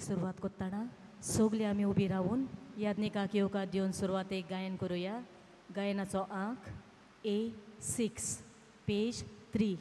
सुरवात करतना सगळीं आमी उबी रावून याज्ञिकाक येवकार दिवन सुरवातेक गायन करुया. गायनाचो आंक A6 page 3.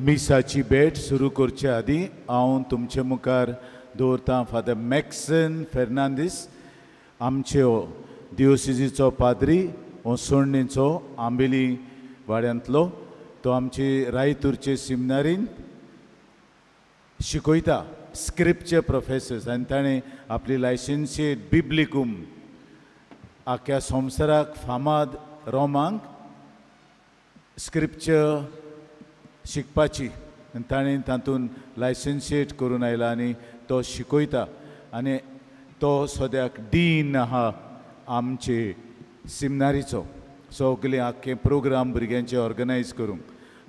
मिसाची भेट सुरू करचे आदीं हांव तुमचे मुखार दवरतां फादर मॅक्सन फेर्नांदीस, आमच्यो दिवसिजीचो पाद्री, ओसोडणेचो, आंबेली वाड्यांतलो. तो आमचे रायतूरचे सिमनारीन शिकयता, स्क्रिप्टचे प्रोफेसर्स, आनी ताणें आपली लायसन्सिएट बिब्लिकूम आख्या संवसाराक फामाद रोमांक स्क्रिप्चर शिकपाची, आनी ताणें तातूंत लायसन्सिएट करून आयला आनी तो शिकयता. आनी तो सद्याक डीन आहा आमचे सिमनारीचो. सगळे आख्खे प्रोग्राम भुरग्यांचे ऑर्गनायज करूंक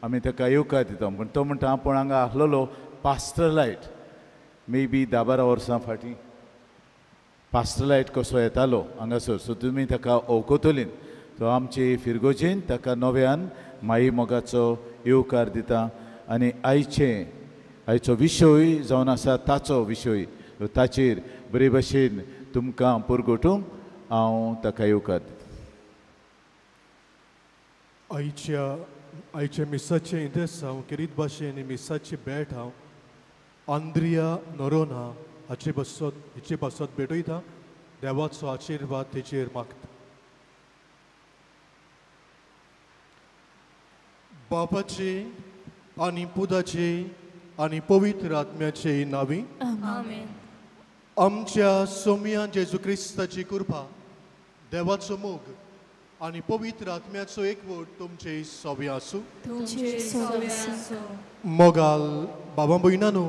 आमी ताका येवकार दिता. पूण तो म्हणटा आपूण हांगा आसलेलो पास्टरलायट, मे बी 10-12 वर्सां फाटीं पास्टरलायट कसो येतालो हांगासर. सो तुमी ताका वळखतलीं. तो आमचे फिरगोजेन ताका नव्यान माई मोगाचो येवकार दिता. आनी आयचो विशय जावन आसा ताचो विशय, ताचेर बरे भशेन तुमकां पुरगोटूंक हांव ताका येवकार दिता. आयच्या मिसाचें इंतेसांव खेरीत भाशेन मिसाची भेट हांव आंद्रिया नोरोना हाचे बसत भेटयता. देवाचो आशिर्वाद तेचेर मागता. बापाचे आनी पुताचे आनी पवित्र आत्म्याचे नांवी आमेन. आमच्या सोम्या जेजू क्रिस्ताची कृपा, देवाचो मोग आनी पवित्र आत्म्याचो एकवट तुमचे सवे आसूं. मोगाल बाबा भयणानो,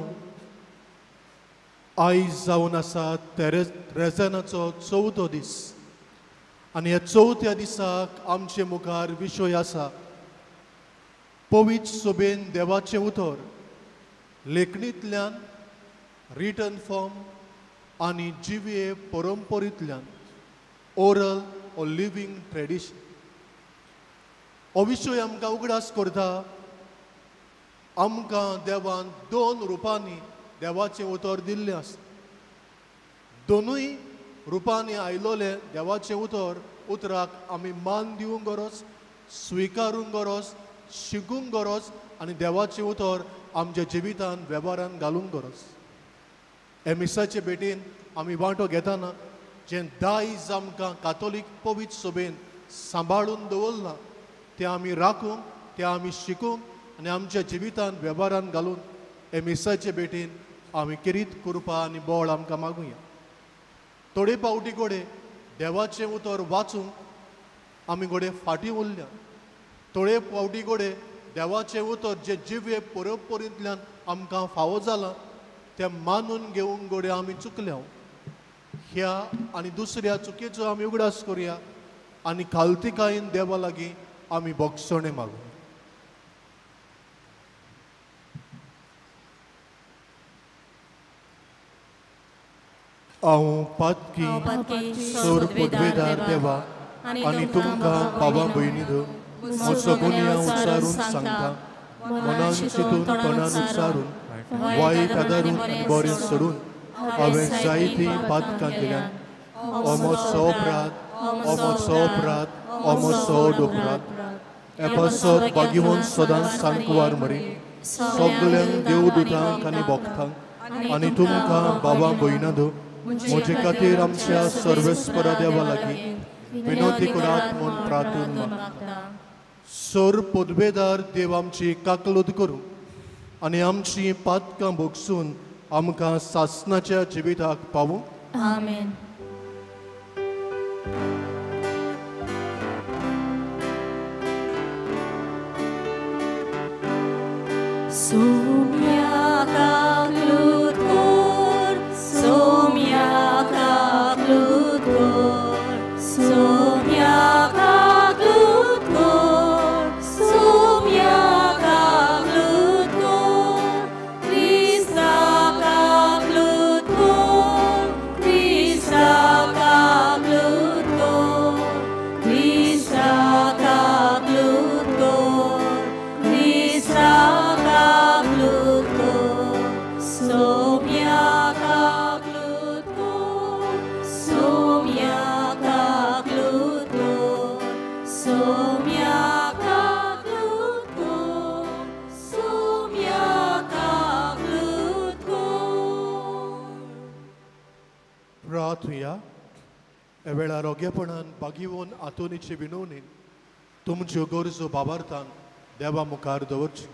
आयज जावन आसा रेजनाचो चवथो दीस आनी ह्या चवथ्या दिसाक आमचे मुखार विशय आसा पवित्र सोबेन देवाचें उतर लेखणींतल्यान, रिटर्न फॉर्म आनी जिवे परंपरेंतल्यान, ओरल ऑर लिव्हींग ट्रेडिशन. हो विशय आमकां उगडास करता आमकां देवान दोन रुपांनी देवाचें उतर दिल्लें आसा. दोनूय रुपांनी आयलोलें देवाचें उतर उतराक आमी मान दिवंक गरज, स्विकारूंक गरज, शिकूंक गरज आनी देवाचें उतर आमच्या जिवितान वेव्हारान घालूंक गरज. हे मिसाचे भेटीन आमी वांटो घेतना जें दायज आमकां कातोलीक पवित्र सभेन सांबाळून दवरलां तें आमी राखूंक, तें आमी शिकूंक आनी आमच्या जिवितान वेव्हारान घालून हे मिसाचे भेटीन आमी खेरीत कृपा आनी बळ आमकां मागुया. थोडे फावटी घडये देवाचें उतर वाचूंक आमी घडये फाटीं उरल्या. थोडे फावटी घडये देवाचें उतर जें जिवे परंपरेंतल्यान आमकां फावो जालां तें मानून घेवंक घडये आमी चुकल्या. ह्या आनी दुसऱ्या चुकीचो आमी उगडास करुया आनी खालतिकायेन देवा लागीं आमी भोगसणें मागू. हांव पातकी सोर पदवेदार देवा आनी तुमकां बाबा भयणी म्हजो गुन्यांव उच्चारून सांगता. मनान चिंतून तोंडान उच्चारून वायट आदारून आनी बरें सोडून हांवें जायतीं पातकां केल्यात. अमोचो अपराध, अमोचो अपराध, अमोचो अपराध. एपासत बागिवून सदांच सांकवार मरी सगल्यांक देवदूतांक आनी भक्तांक आनी तुमकां बाबा भयणा दो म्हजे खातीर आमच्या सर्वेस्परा देवा लागीं विनोदी करात म्हूण प्रार्थना मागता. सर पदवेदार देव आमची काकलूत करूं आनी आमची पातकां भोगसून आमकां सासणाच्या जिविताक पावूं. आमेन. Sumya kaklut kor, sumya kaklut kor, sumya kaklut kor, sumya kaklut kor, Krista kaklut kor, Krista kaklut kor, Krista kaklut kor, Krista kaklut kor, sumya kaklut kor, sumya kaklut kor, sumya kaklut kor, sumya kaklut kor. प्रार्थुया. ह्या वेळार रोगेपणान बागिवून आतोनीचे विनवणीन तुमच्यो गरजो बाबार्थान देवा मुखार दवरची.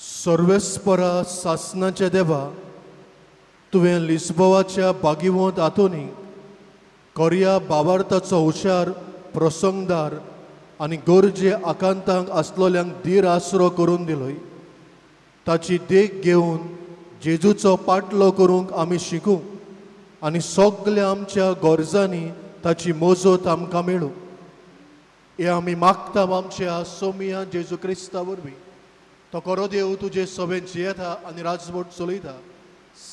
सर्वेस्परा सासणाच्या देवा, तुवें लिस्बोवाच्या बागिवंत आतोनी Korea बाबार्थाचो हुशार प्रसंगदार आनी गरजे आकांतांक आसलोल्यांक धीर आसरो करून दिलोय. ताची देख घेवन जेजूचो पाटलो करूंक आमी शिकूं आनी सगल्या आमच्या गरजांनी ताची मजत आमकां मेळूं. हें आमी मागता आमच्या सोमिया जेजू क्रिस्ता वरवीं. तो खरो देव तुजे सभेन जियेता आनी राजवट चलयता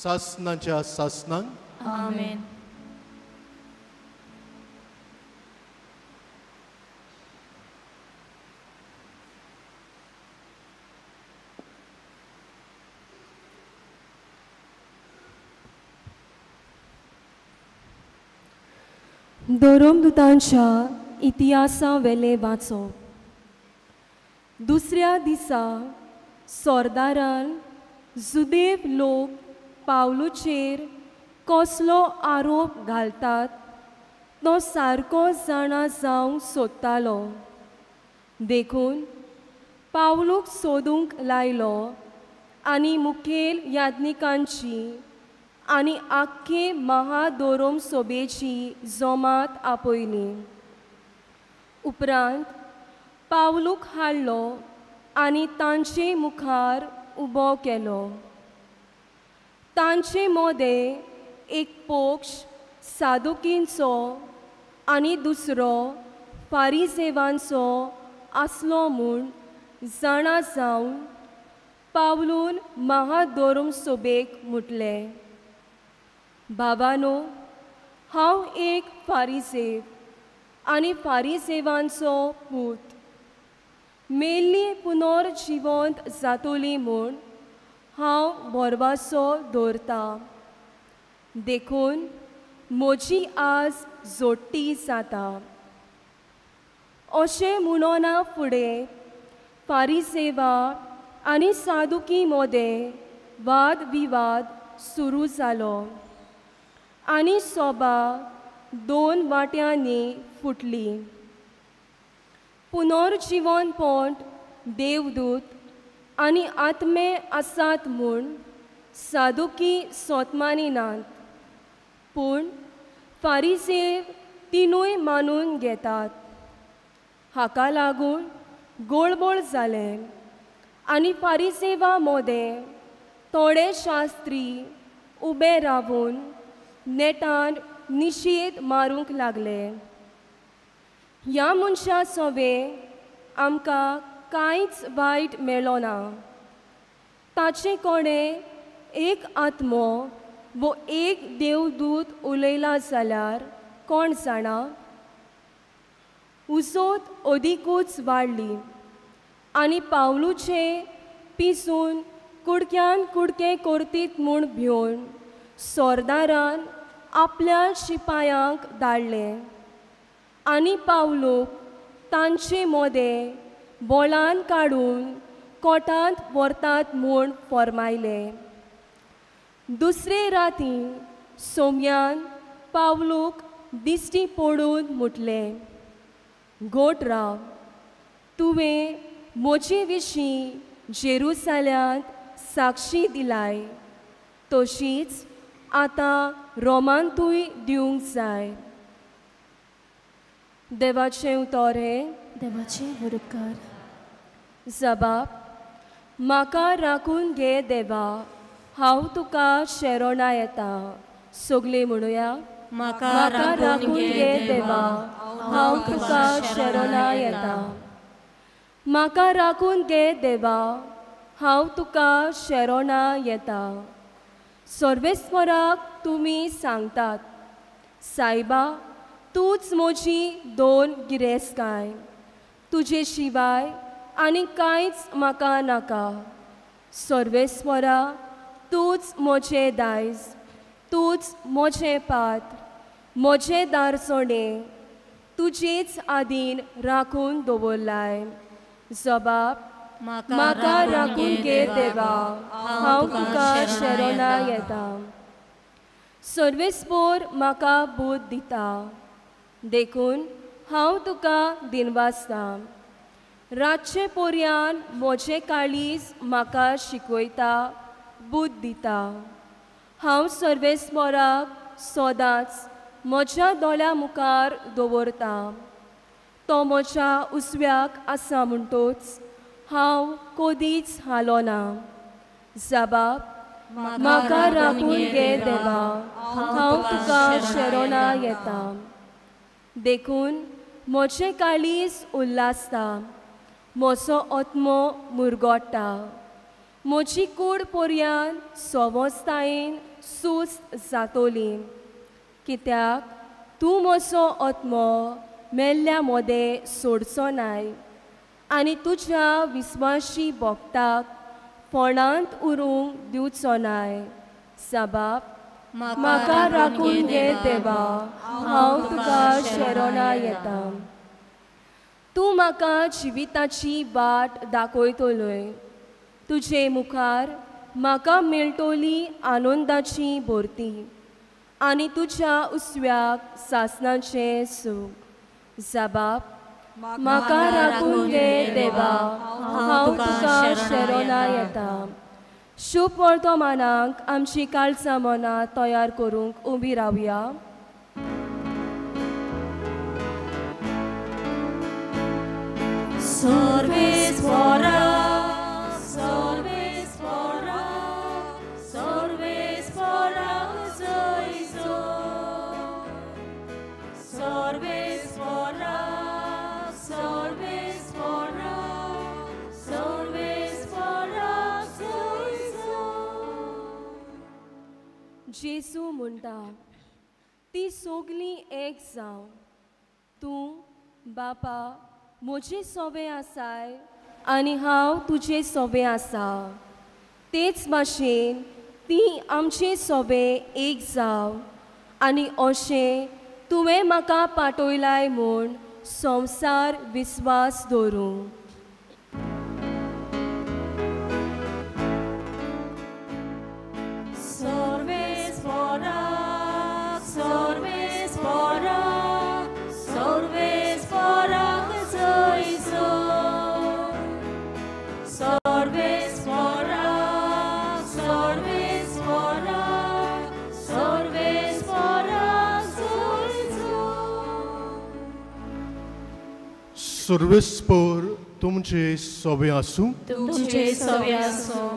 सासणाच्या सासणांक. आमेन. धर्मदूतांच्या इतिहासा वेलें वाचप. दुसऱ्या दिसा सरदारान जुदेव लोक पावलूचेर कसलो आरोप घालतात तो सारको जाणा जावंक सोदतालो. देखून पावलूक सोदूंक लायलो आनी मुखेल याज्ञिकांची आनी आख्खे महादोरोम सोबेची जमात आपयली. उपरांत पावलूक हाडलो आनी तांचे मुखार उबो केलो. तांचे मदें एक पक्ष सादुकींचो आनी दुसरो फारिजेवांचो आसलो म्हूण जाणा जावन पावलून महादोरोम सोबेक म्हटलें, बाबानो, हांव एक फारिजेव आनी फारिजेवांचो पूत. मेल्ली पुनर्जिवंत जातली म्हूण हांव भरवासो दवरता. देखून म्हजी आज जोडटी जाता. अशें म्हणना फुडें फारिजेवा आनी सादुकी मदें वाद विवाद सुरू जालो आनी सोबा दोन वाट्यांनी फुटली. पुनर्जिवनपण देवदूत आनी आत्मे आसात म्हूण सादुकी सोतमानिनात, पूण फारिजेव तिनूय मानून घेतात. हाका लागून गोळबोळ जालें आनी फारिजेवा मदें थोडे शास्त्री उबे रावून नेटान निशेध मारूंक लागले. ह्या मनशा सवे आमकां कांयच वायट मेळना. ताचे कडेन एक आत्मो वो एक देवदूत उलयला जाल्यार कोण जाणा. उसोत अदिकूच वाडली आनी पावलूचे पिसून कुडक्यान कुडके करतीत म्हूण भिवन सरदारान आपल्या शिपायांक धाडले आनी पावलूक तांचे मोदें बोळान काडून कोटांत व्हरतात म्हूण फर्मायलें. दुसरे राती सोम्यान पावलूक दिश्टी पडून म्हटलें, गोट राव, तुवें म्हजे विशीं जेरुसाल्यांत साक्षी दिलाय, तशीच आतां रोमांतूय दिवंक जाय. देवाचें उतर हें. देवाचें व्हड उपकार. जबाब. म्हाका राखून घे देवा, हांव तुका शरणा येता. सगळीं म्हणुया, म्हाका राखून घे देवा, हांव तुका शरणा येता. म्हाका राखून घे देवा, हांव तुका शरणा येता. सर्वेस्वराक तुमी सांगतात, सायबा तूंच म्हजी दोन गिरेस्तकाय, तुजे शिवाय आनी कांयच म्हाका नाका. सर्वेस्वरा तूंच म्हजें दायज, तूंच म्हजें पात्र, म्हजें दारसणें, तुजेच आदीन राखून दवरलाय. जबाब. म्हाका राखून घे देवा, हांव तुका शरणा येता. सर्वेस्पोर म्हाका बूद दिता, देखून हांव तुका दिनवासता. रातचे पोरयान म्हजें काळीज म्हाका शिकयता, बूद दिता. हांव सर्वेस्पोराक सदांच म्हज्या दोळ्या मुखार दवरता. तो म्हज्या उसव्याक आसा म्हणटोच हांव कदीच हालोना. जबाब. म्हाका राखून घे देवा, हांव तुका शरणा येता. देखून म्हजें काळीज उल्हासता, म्हजो आत्मो मुरगोट्टा. म्हजी कूड पोरयान सवस्तायेन सुस्त जातली, कित्याक तूं म्हजो आत्मो मेल्ल्या मोदें सोडचो नाय आनी तुज्या विस्वाशी भक्ताक फोंडांत उरूंक दिवचो नाय. जबाब. म्हाका राखून घे देवा, हांव तुका शरणा येता. तूं म्हाका जिविताची वाट दाखयतलोय, तुजे मुखार म्हाका मेळटली आनंदाची भरती आनी तुज्या उसव्याक सासणाचें सूख. जबाब. म्हाका राखून घे देवा, हांव तुका शरणा येता. शुभ वर्तमानाक आमची काळजां मनां तयार करूंक उबी रावया. सर्वेस्वरा सर्वेस्वरा सर्वेस्वरा जय जय. सर्वेस्वरा सर्वेस्वरा सर्वेस्वरा जय जय. जेजू म्हणटा, ती सगळीं एक जावं, तूं बापा म्हजे सोबे आसाय आनी हांव तुजे सोबे आसा, तेच भाशेन ती आमचे सोबे एक जावं आनी अशें तुवें म्हाका पाठयलाय म्हूण संवसार विस्वास दवरूं. सर्वेस्वरा सर्वेस्वरा सर्वेस्वरा जय जय. सर्वेस्वरा सर्वेस्वरा सर्वेस्वरा जय जय. सर्वेस्पोर तुमचे सोबे आसूं. तुमचे सोबे आसूं.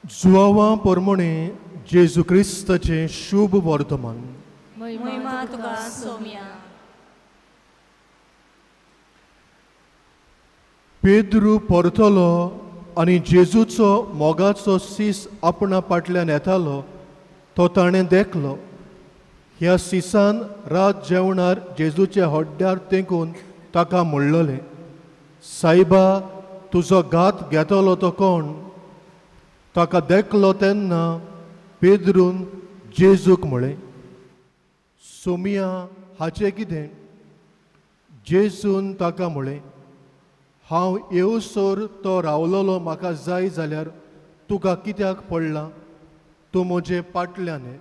जुवावा परमणे जेजू क्रिस्ताचें शुभ वर्तमान. महिमा तुका सोम्या. पेद्रू परतलो आनी जेजूचो मोगाचो सीस आपणा फाटल्यान येतालो तो ताणें देखलो. ह्या सिसान रात जेवणार जेजूच्या हड्ड्यार तेंकून ताका म्हणलोलें, सायबा तुजो घात घेतलो तो कोण? ताका देखलो तेन्ना पेद्रून जेजूक म्हळें, सोमिया हाचें कितें? जेजून ताका म्हळें, हांव येवसर तो रावलोलो म्हाका जाय जाल्यार तुका कित्याक पडलां? तूं म्हजे पाटल्यान ये.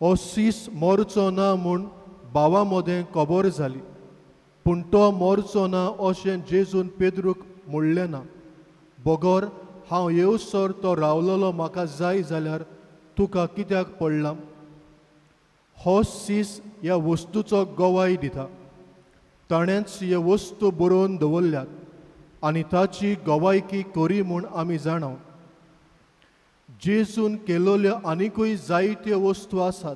हो सीस मरचो ना म्हूण भावा मदें खबर जाली, पूण तो मरचो ना अशें जेजून पेद्रूक म्हणलें ना, बगर हांव येवसर तो रावलोलो म्हाका जाय जाल्यार तुका कित्याक पडलां? हो सीस ह्या वस्तूचो गवाय दिता, ताणेंच हे वस्तू बरोवन दवरल्यात आनी ताची गवायकी करी म्हूण आमी जाणा. जेजून केलोल्यो आनिकूय जायत्यो वस्तू आसात,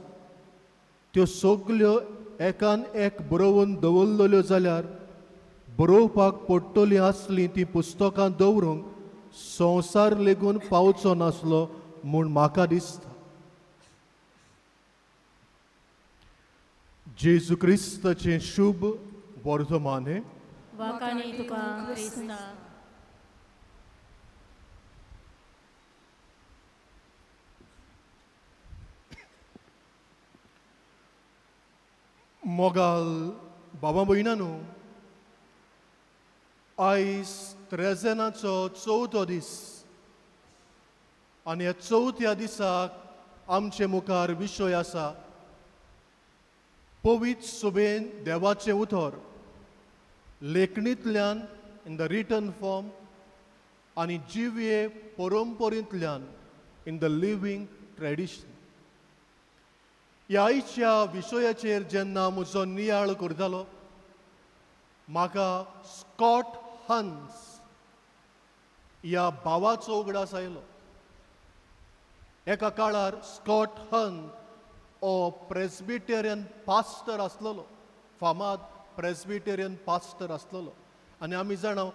त्यो सगल्यो एकान एक बरोवन दवरलेल्यो जाल्यार बरोवपाक पडटलीं आसलीं तीं पुस्तकां दवरूंक संवसार लेगून पावचो नासलो म्हूण म्हाका दिसता. जेजू क्रिस्ताचें शुभ वर्तमान हें. वाखाणी तुका क्रिस्ता. मोगाल बाबा भयणांनो, आयज त्रेजेनाचो चवथो दीस आनी ह्या चवथ्या दिसाक आमचे मुखार विशय आसा पवित्र सभेन देवाचें उतर लेखणींतल्यान इन the return form आनी जिवे परंपरेंतल्यान इन the living tradition. ह्या आयच्या विशयाचेर जेन्ना म्हजो नियाळ करतालो म्हाका स्कॉट हन्स ह्या भावाचो उगडास आयलो. एका काळार स्कॉट हन हो प्रेस्बिटेरियन पास्टर आसलेलो, फामाद प्रेस्बिटेरियन पास्टर आसलेलो. आनी आमी जाणा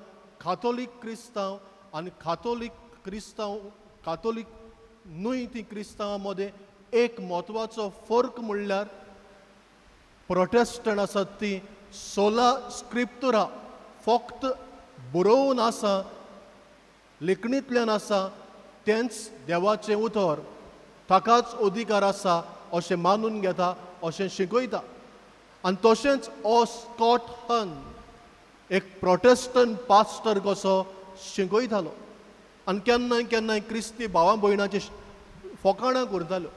कातोलीक क्रिस्तांव आनी कातोलीक क्रिस्तांव कातोलीक न्हय ती क्रिस्तांवां मदें एक म्हत्वाचो फर्क म्हणल्यार प्रोटेस्टंट आसात ती सोला स्क्रिप्तुरा फक्त बरोवन आसा, लेखणींतल्यान आसा, तेंच देवाचें उतर, ताकाच अधिकार आसा अशें मानून घेता, अशें शिकयता. आनी तशेंच हो स्कॉट हन एक प्रोटेस्टंट पास्टर कसो शिकयतालो आनी केन्नाय केन्नाय क्रिस्ती भावा भयणाची फोकाणां करताल्यो.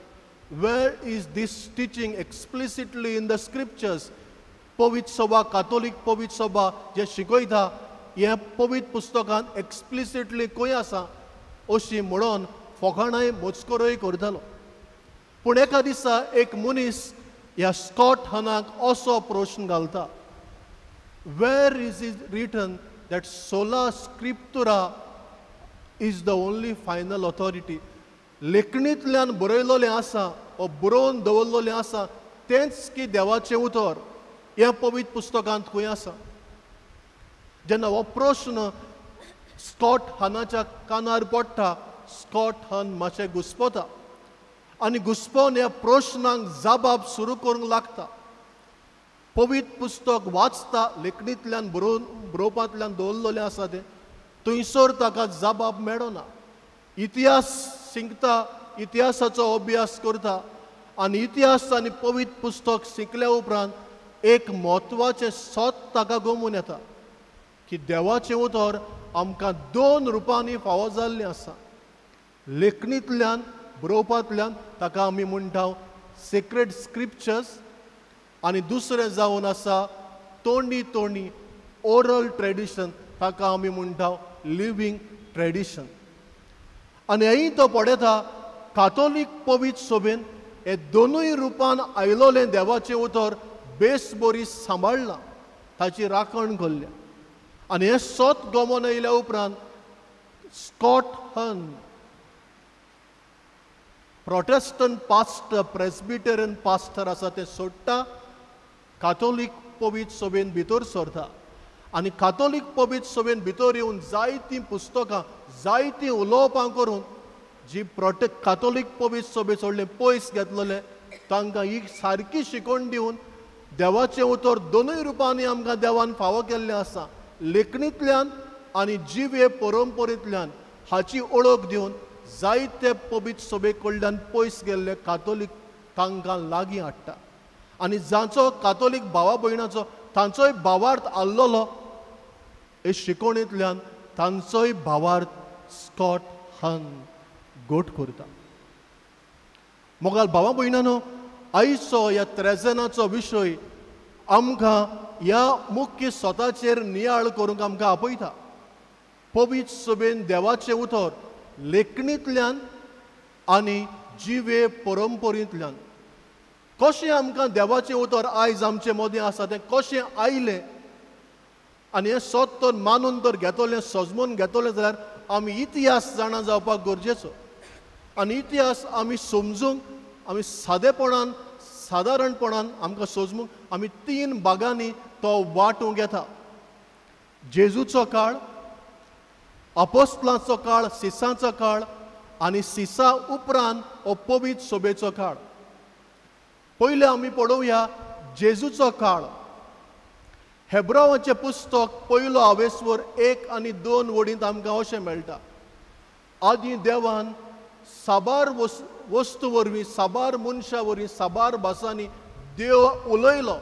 Where is this teaching explicitly in the scriptures? पवित्र सभा, कातोलीक पवित्र सभा जें शिकयता हें पवित्र पुस्तकांत एक्सप्लिसिटली खंय आसा अशी म्हणून फोकाणांय मजकरोय करतालो. पूण एका दिसा एक मनीस ह्या स्कॉट हनाक असो प्रश्न घालता, where is is written that sola scriptura is the only final authority? लेखणींतल्यान बरयलोलें आसा ओ बरोवन दवरलोलें आसा तेंच की देवाचें उतर हें पवित्र पुस्तकांत खंय आसा? जेन्ना हो प्रश्न स्कॉट हनाच्या कानार पडटा, स्कॉट हन मातशें घुस्पता आनी घुस्पोन ह्या प्रश्नांक जाबाब सुरू करूंक लागता. पवित्र पुस्तक वाचता, लेखणींतल्यान बरोवन बरोवपांतल्यान दवरलेलें आसा तें, थंयसर ताका जाबाब मेळना. इतिहास शिकता, इतिहासाचो अभ्यास करता आनी इतिहास आनी पवित्र पुस्तक शिकल्या उपरांत एक म्हत्वाचें सत ताका गमून येता की देवाचें उतर आमकां दोन रुपांनी फावो जाल्लें आसा. लेखणींतल्यान बरोवपांतल्यान ताका आमी म्हणटा सेक्रेड स्क्रिप्चर्स आनी दुसरें जावन आसा तोंडी तोंडी ओरल ट्रेडिशन, ताका आमी म्हणटा लिवींग ट्रेडिशन. आनी हेंय तो पळयता कातोलीक पवित्र सभेन हे दोनूय रुपान आयलोलें देवाचें उतर बेस बरी सांबाळ्ळां, ताची राखण करल्या. आनी हें सत गमोन आयल्या उपरांत Scott Hahn Protestant pastor, Presbyterian pastor आसा ते सोडटा, कातोलीक पवित्र सभेन भितर सरता आनी कातोलीक पवित्र सभेन भितर येवन जायतीं पुस्तकां जायतीं उलोवपां करून जी कातोलीक पवित्र सभे सोडले पयस घेतलेले तांकां ही सारकी शिकोवन दिवन देवाचें उतर दोनूय रुपांनी आमकां देवान फावो केल्लें आसा, लेखणींतल्यान आनी जिवे परंपरेंतल्यान. हाची ओळख दिवन जायते पवित्र सभे कडल्यान पयस गेल्ले कातोलीक तांकां लागीं हाडटा आनी जांचो कातोलीक भावा भयणाचो तांचोय भावार्थ आल्लोलो हे शिकवणेंतल्यान तांचोय भावार्थ स्कॉट हन गोट करता. मोगाल भावा भयणानो, आयचो ह्या त्रेजनाचो विशय आमकां ह्या मुख्य स्वताचेर नियाळ करूंक आमकां आपयता. पवित्र सभेन देवाचें उतर लेखणींतल्यान आनी जिवे परंपरेंतल्यान कशें आमकां देवाचें उतर आयज आमचे मदीं आसा तें कशें आयलें आनी हें सत तर मानून तर घेतलें, सजमून घेतलें जाल्यार आमी इतिहास जाणा जावपाक गरजेचो. आनी इतिहास आमी समजूंक आमी सादेपणान सादारणपणान आमकां सजमूंक आमी तीन भागांनी तो वांटूंक येता. जेजूचो काळ, अपोस्लांचो काळ, सिसांचो काळ आनी सिसा उपरांत हो पवित्र सभेचो काळ. पयलें आमी पळोवया जेजूचो काळ. हेब्रावाचें पुस्तक पयलो आवेस्वर 1 आनी 2 वडींत आमकां अशें मेळटा, आदी देवान साबार वस्तू वरवीं, साबार मनशां वरवीं, साबार भासांनी देव उलयलो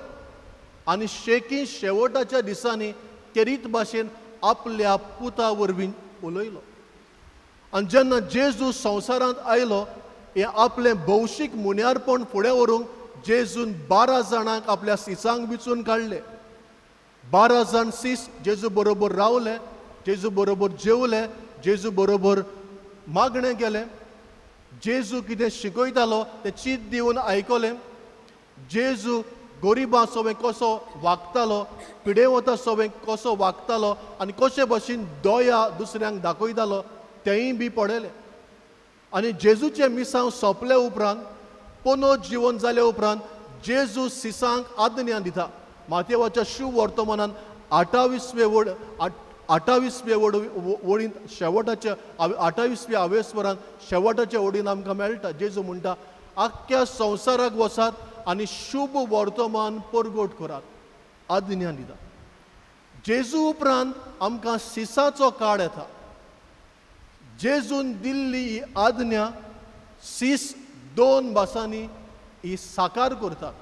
आनी शेकी शेवटाच्या दिसांनी केरीत भाशेन आपल्या पुता वरवीं उलयलो. आनी जेन्ना जेजू संवसारांत आयलो हें आपलें भौशीक मुन्यारपण फुडें व्हरूंक जेजून 12 जाणांक आपल्या सिसांक विचून काडले. 12 जाण सीस जेजू बरोबर रावले, जेजू बरोबर जेवले, जेजू बरोबर मागणें केलें, जेजू कितें शिकयतालो तें चीत दिवन आयकलें, जेजू गरिबां सोबें कसो वागतालो, पिडेवता सोबें कसो वागतालो आनी कशे भशेन दया दुसऱ्यांक दाखयतालो तेंय बी पळयलें. आनी जेजूचें मिसांव सोंपले उपरांत, पोनो जिवन जाले उपरांत जेजू सिसांक आज्ञा दिता. मातेवाच्या शुभ वर्तमानान 28वे वडींत शेवटाच्या 28व्या आवेस्वरान शेवटाच्या वडीन आमकां मेळटा. जेजू म्हणटा, आख्ख्या संवसाराक वचात आनी शुभ वर्तमान परगट करात, आज्ञा दिता. जेजू उपरांत आमकां सिसाचो काळ येता. जेजून दिल्ली ही आज्ञा सीस 2 भासांनी ही साकार करतात.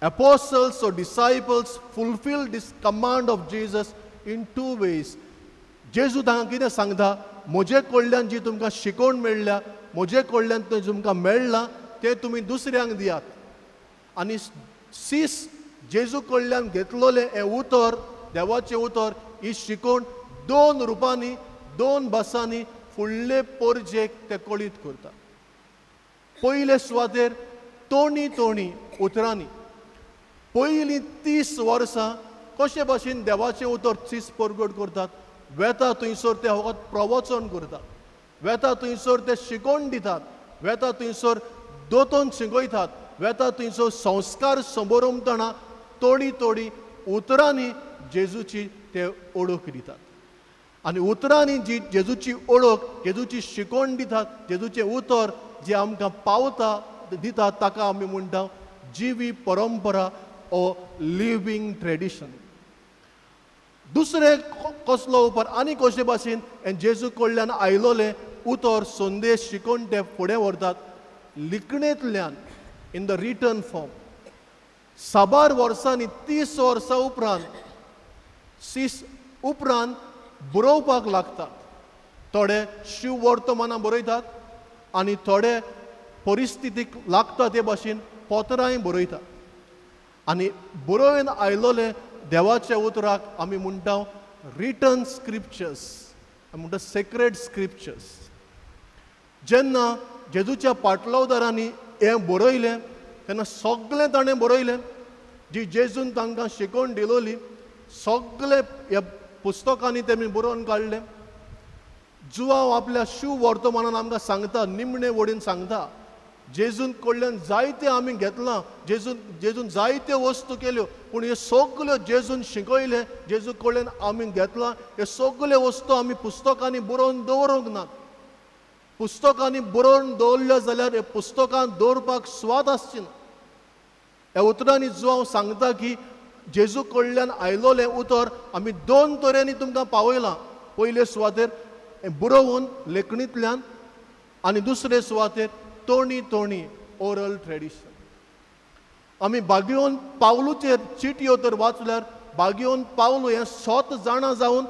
Apostles or disciples fulfill this command of Jesus in 2 ways. जेजू तांकां कितें सांगता, म्हजे कडल्यान जी तुमकां शिकवण मेळ्ळ्या, म्हजे कडल्यान तें तुमकां मेळ्ळां तें तुमी दुसऱ्यांक दियात. आनी सीस जेजू कडल्यान घेतलोलें हें उतर, देवाचें उतर, ही शिकवण 2 रुपांनी, 2 भासांनी फुडले पोरजेक ते कळीत करता. पयले सुवातेर तोणी तोणी उतरांनी. पयलीं 30 वर्सां कशे भाशेन देवाचें उतर सीस परगट करतात, वेता थंयसर ते फकत प्रवचन करतात, वेता थंयसर ते शिकोवन दितात, वेता थंयसर दोतोन शिकयतात, वेता थंयसर संस्कार समोरमतना थोडी थोडी उतरांनी जेजूची ते ओळख दितात. आनी उतरांनी जी जेजूची ओळख, जेजूची शिकवण दितात, जेजूचें उतर जें आमकां पावता दितात ताका आमी म्हणटा जिवी परंपरा ओ लिवींग ट्रेडिशन. दुसरें कसलो उपर आनी कशे भाशेन जेजू कडल्यान आयलोलें उतर, संदेश, शिकवण ते फुडें व्हरतात लिखणेंतल्यान, इन the return form. साबार वर्सांनी 30 वर्सां उपरांत सीस उपरांत बरोवपाक लागतात. थोडे शिव वर्तमानां बरयतात आनी थोडे परिस्थितीक लागता ते भाशेन पत्रांय बरयतात. आनी बरोवन आयलोलें देवाच्या उतराक आमी म्हणटा रिटर्न स्क्रिप्चर्स, आमी म्हणटा सेक्रेड स्क्रिप्चर्स. जेन्ना जेजूच्या पाटलवदारांनी हें बरयलें तेन्ना सगळें ताणें बरयलें जी जेजून तांकां शिकोवन दिलोली, सगळे ह्या पुस्तकांनी तेमी बरोवन काडलें. जुवांव आपल्या शिव वर्तमानान आमकां सांगता, निमणे वडीन सांगता, जेजून कडल्यान जायते आमी घेतलां, जेजून जायत्यो वस्तू केल्यो, पूण ह्यो सगल्यो जेजून शिकयलें, जेजू कडल्यान आमी घेतलां ह्यो सगल्यो वस्तू आमी पुस्तकांनी बरोवन दवरूंक नात. पुस्तकांनी बरोवन दवरल्यो जाल्यार ह्या पुस्तकां दवरपाक सुवात आसची ना. ह्या उतरांनी जो हांव सांगता की जेजू कडल्यान आयलोलें उतर आमी दोन तरेंनी तुमकां पावयलां. पयले सुवातेर बरोवन लेखणींतल्यान आनी दुसरे सुवातेर तोणी तोणी ओरल ट्रेडिशन. आमी बागयोन पावलूचेर चिटयो तर वाचल्यार बागयोन पावलू हें स्वत जाणा जावन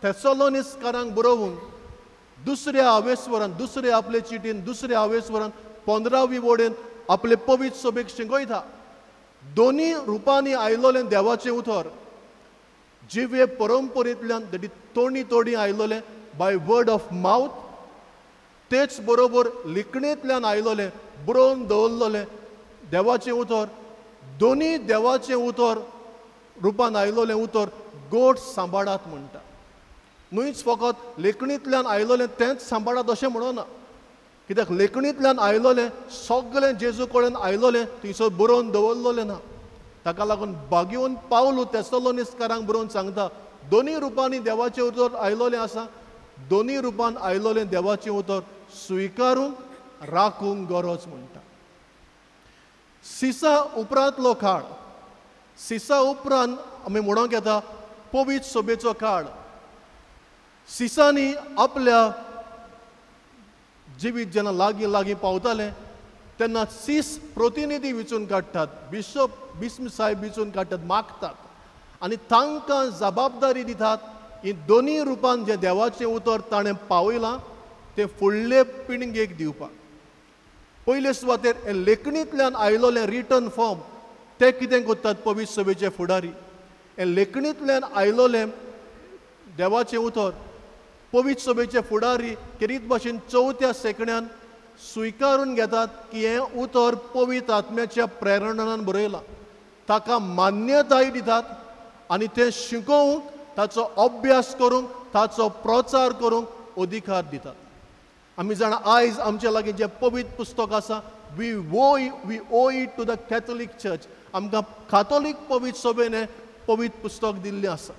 थेसलोनिसकारांक बरोवन दुसऱ्या आवेस्वरान, दुसरे आपले चिटीन, दुसऱ्या आवेस्वरान 15वी वोडेन आपले पवित्र सभेक शिंगयता. दोनी रुपांनी आयलोलें देवाचें उतर जिवे परंपरेंतल्यान that तोणी तोणी आयलोलें बाय वर्ड ऑफ मावथ, तेच बरोबर लिखणेंतल्यान आयलोलें बरोवन दवरलोलें देवाचें उतर. दोनी देवाचें उतर रुपान आयलोलें उतर गोड सांबाळात म्हणटा. न्हूच फकत लेखणींतल्यान आयलोलें तेंच सांबाळात अशें म्हणना, कित्याक लेखणींतल्यान आयलोलें सगळें जेजू कडेन आयलोलें थंयसर बरोवन दवरलोलें ना. ताका लागून बागयोन पावलू थेसलोनिसकारांक बरोवन सांगता दोनी रुपांनी देवाचें उतर आयलोलें आसा, दोनी रुपान आयलोलें देवाचें उतर स्विकारूंक राखूंक गरज म्हणटा. सिसा उपरांतलो काळ, सिसा उपरांत आमी म्हणूंक येता पवित्र सभेचो काळ. सिसांनी आपल्या जिवीत जेन्ना लागीं लागीं पावताले तेन्ना सीस प्रतिनिधी विचून काडटात, बिशप बिस्म साहेब विचून काडटात, मागतात आनी तांकां जबाबदारी दितात ही दोनी रुपान जें देवाचें उतर ताणें पावयलां तें फुडले पिणगेक दिवपाक. पयले सुवातेर हें लेखणींतल्यान आयलोलें रिटर्न फॉर्म ते कितें करतात पवित्र सभेचे फुडारी, हें लेखणींतल्यान आयलोलें देवाचें उतर पवित्र सभेचे फुडारी केरीत भाशेन 4थ्या शेंकड्यान स्विकारून घेतात की हें उतर पवित्र आत्म्याच्या प्रेरणान बरयलां, ताका मान्यताय दितात आनी तें शिकोवंक, ताचो अभ्यास करूंक, ताचो प्रचार करूंक अधिकार दितात. आमी जाणा आयज आमच्या लागीं जें पवित्र पुस्तक आसा we owe it to the Catholic church. आमकां काथोलीक पवित्र सभेन हें पवित्र पुस्तक दिल्लें आसा.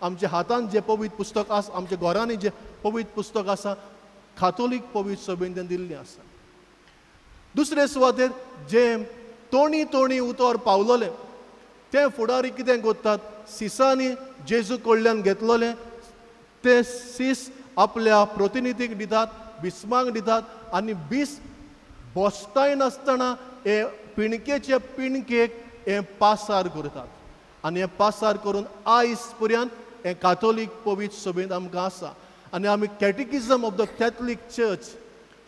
आमच्या हातान जें पवित्र पुस्तक आसा, आमच्या घरांनी जें पवित्र पुस्तक आसा, काथोलीक पवित्र सभेन तें दिल्लें आसा. दुसरे सुवातेर जें तोणी तोणी उतर पावलोलें तें फुडारी कितें करतात, सिसांनी जेजू कडल्यान घेतलोलें तें सीस आपल्या प्रतिनिधीक दितात, बिस्मांक दितात आनी बीस बसताय नासतना हे पिणकेचे पिणकेक हें पासार करतात आनी हें पासार करून आयज पर्यंत हें काथोलीक पवित्र सभेंत आमकां आसा. आनी आमी catechism of the Catholic church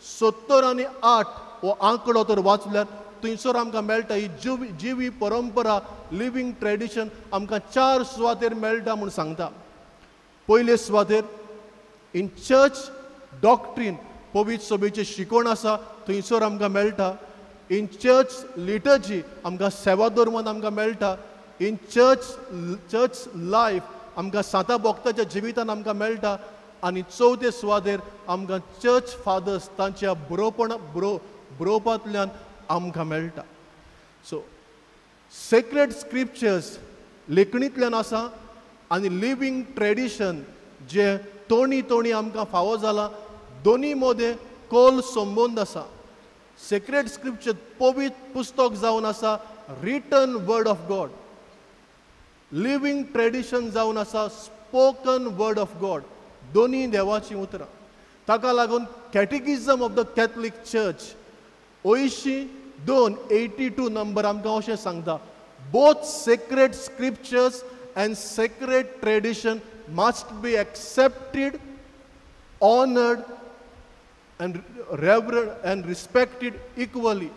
70 आनी 8 हो आंकडो तर वाचल्यार थंयसर आमकां मेळटा ही जिवी परंपरा, लिवींग ट्रेडिशन आमकां 4 सुवातेर मेळटा म्हूण सांगता. पयले सुवातेर इन चर्च डॉक्ट्रीन पवित्र सभेची शिकवण आसा थंयसर आमकां मेळटा. इन चर्च लिटर्जी आमकां सेवा धर्मान आमकां मेळटा. इन चर्च लायफ आमकां सांता भक्ताच्या जिवितान आमकां मेळटा. आनी चवथे सुवातेर आमकां चर्च फादर्स तांच्या बरोवपांतल्यान आमकां मेळटा. सो सेक्रेड स्क्रिप्चर्स लेखणींतल्यान आसा आनी लिवींग ट्रेडिशन जें तोणी तोणी आमकां फावो जालां दोनी मदें खोल संबंद आसा. सेक्रेड स्क्रिप्चर पवित्र पुस्तक जावन आसा written word of God, living tradition जावन आसा स्पोकन वर्ड ऑफ गॉड, दोनी देवाचीं उतरां. ताका लागून catechism of the Catholic church 82 82 number आमकां अशें सांगता, both sacred scriptures and sacred tradition must be accepted, honoured and reverend and respected equally.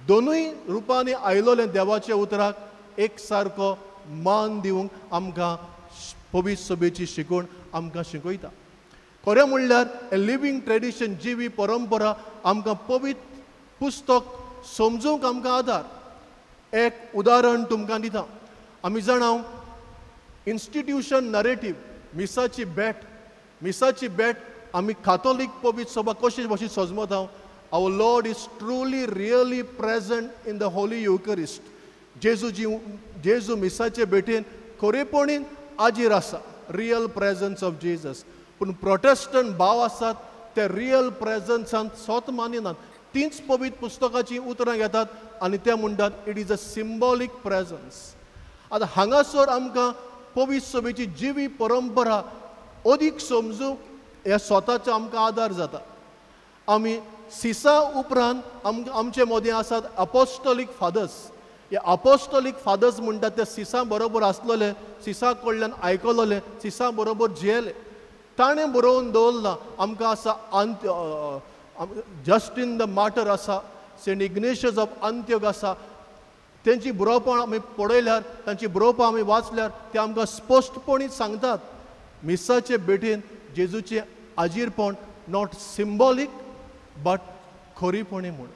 दोनूय रुपांनी आयलोलें देवाच्या उतराक एक सारको मान दिवंक आमकां पवित्र सभेची शिकवण आमकां शिकयता. खरें म्हणल्यार लिवींग ट्रेडिशन जिवी परंपरा आमकां पवित्र पुस्तक समजूंक आमकां आदार. एक उदाहरण तुमकां दिता. आमी जाणा इन्स्टिट्यूशन नरेटीव, मिसाची भेट, मिसाची भेट आमी काथोलीक पवित्र सभा कशे भाशेन सजमता. Our Lord is truly really present in the Holy Eucharist. जेजू मिसाचे भेटेन खरेपणीन आजीर आसा, रियल प्रेजन्स ऑफ जेजस. पूण प्रोटेस्टंट भाव आसात ते रियल प्रेजन्सान स्वत मानिनात. तींच पवित्र पुस्तकाचीं उतरां घेतात आनी ते म्हणटात it is a symbolic presence. आतां हांगासर आमकां पवित्र सभेची जिवी परंपरा अदीक समजूंक ह्या स्वताचो आमकां आदार जाता. आमी सिसा उपरांत आमचे मदीं आसात अपोस्टोलीक फादर्स. हे अपोस्टोलीक फादर्स म्हणटात ते सिसा बरोबर आसलेले, सिसा कडल्यान आयकलोले, सिसा बरोबर जियेले. ताणें बरोवन दवरलां आमकां आसा जस्टीन the martyr आसा, सेंट इग्नेशियस ऑफ अंत्योग आसा. तेंची बरोवपां आमी पळयल्यार, तांची बरोवपां आमी वाचल्यार ते आमकां स्पश्टपणी सांगतात मिसाचे भेटेन जेजूचें आजीरपण not symbolic but खरीपणी म्हूण.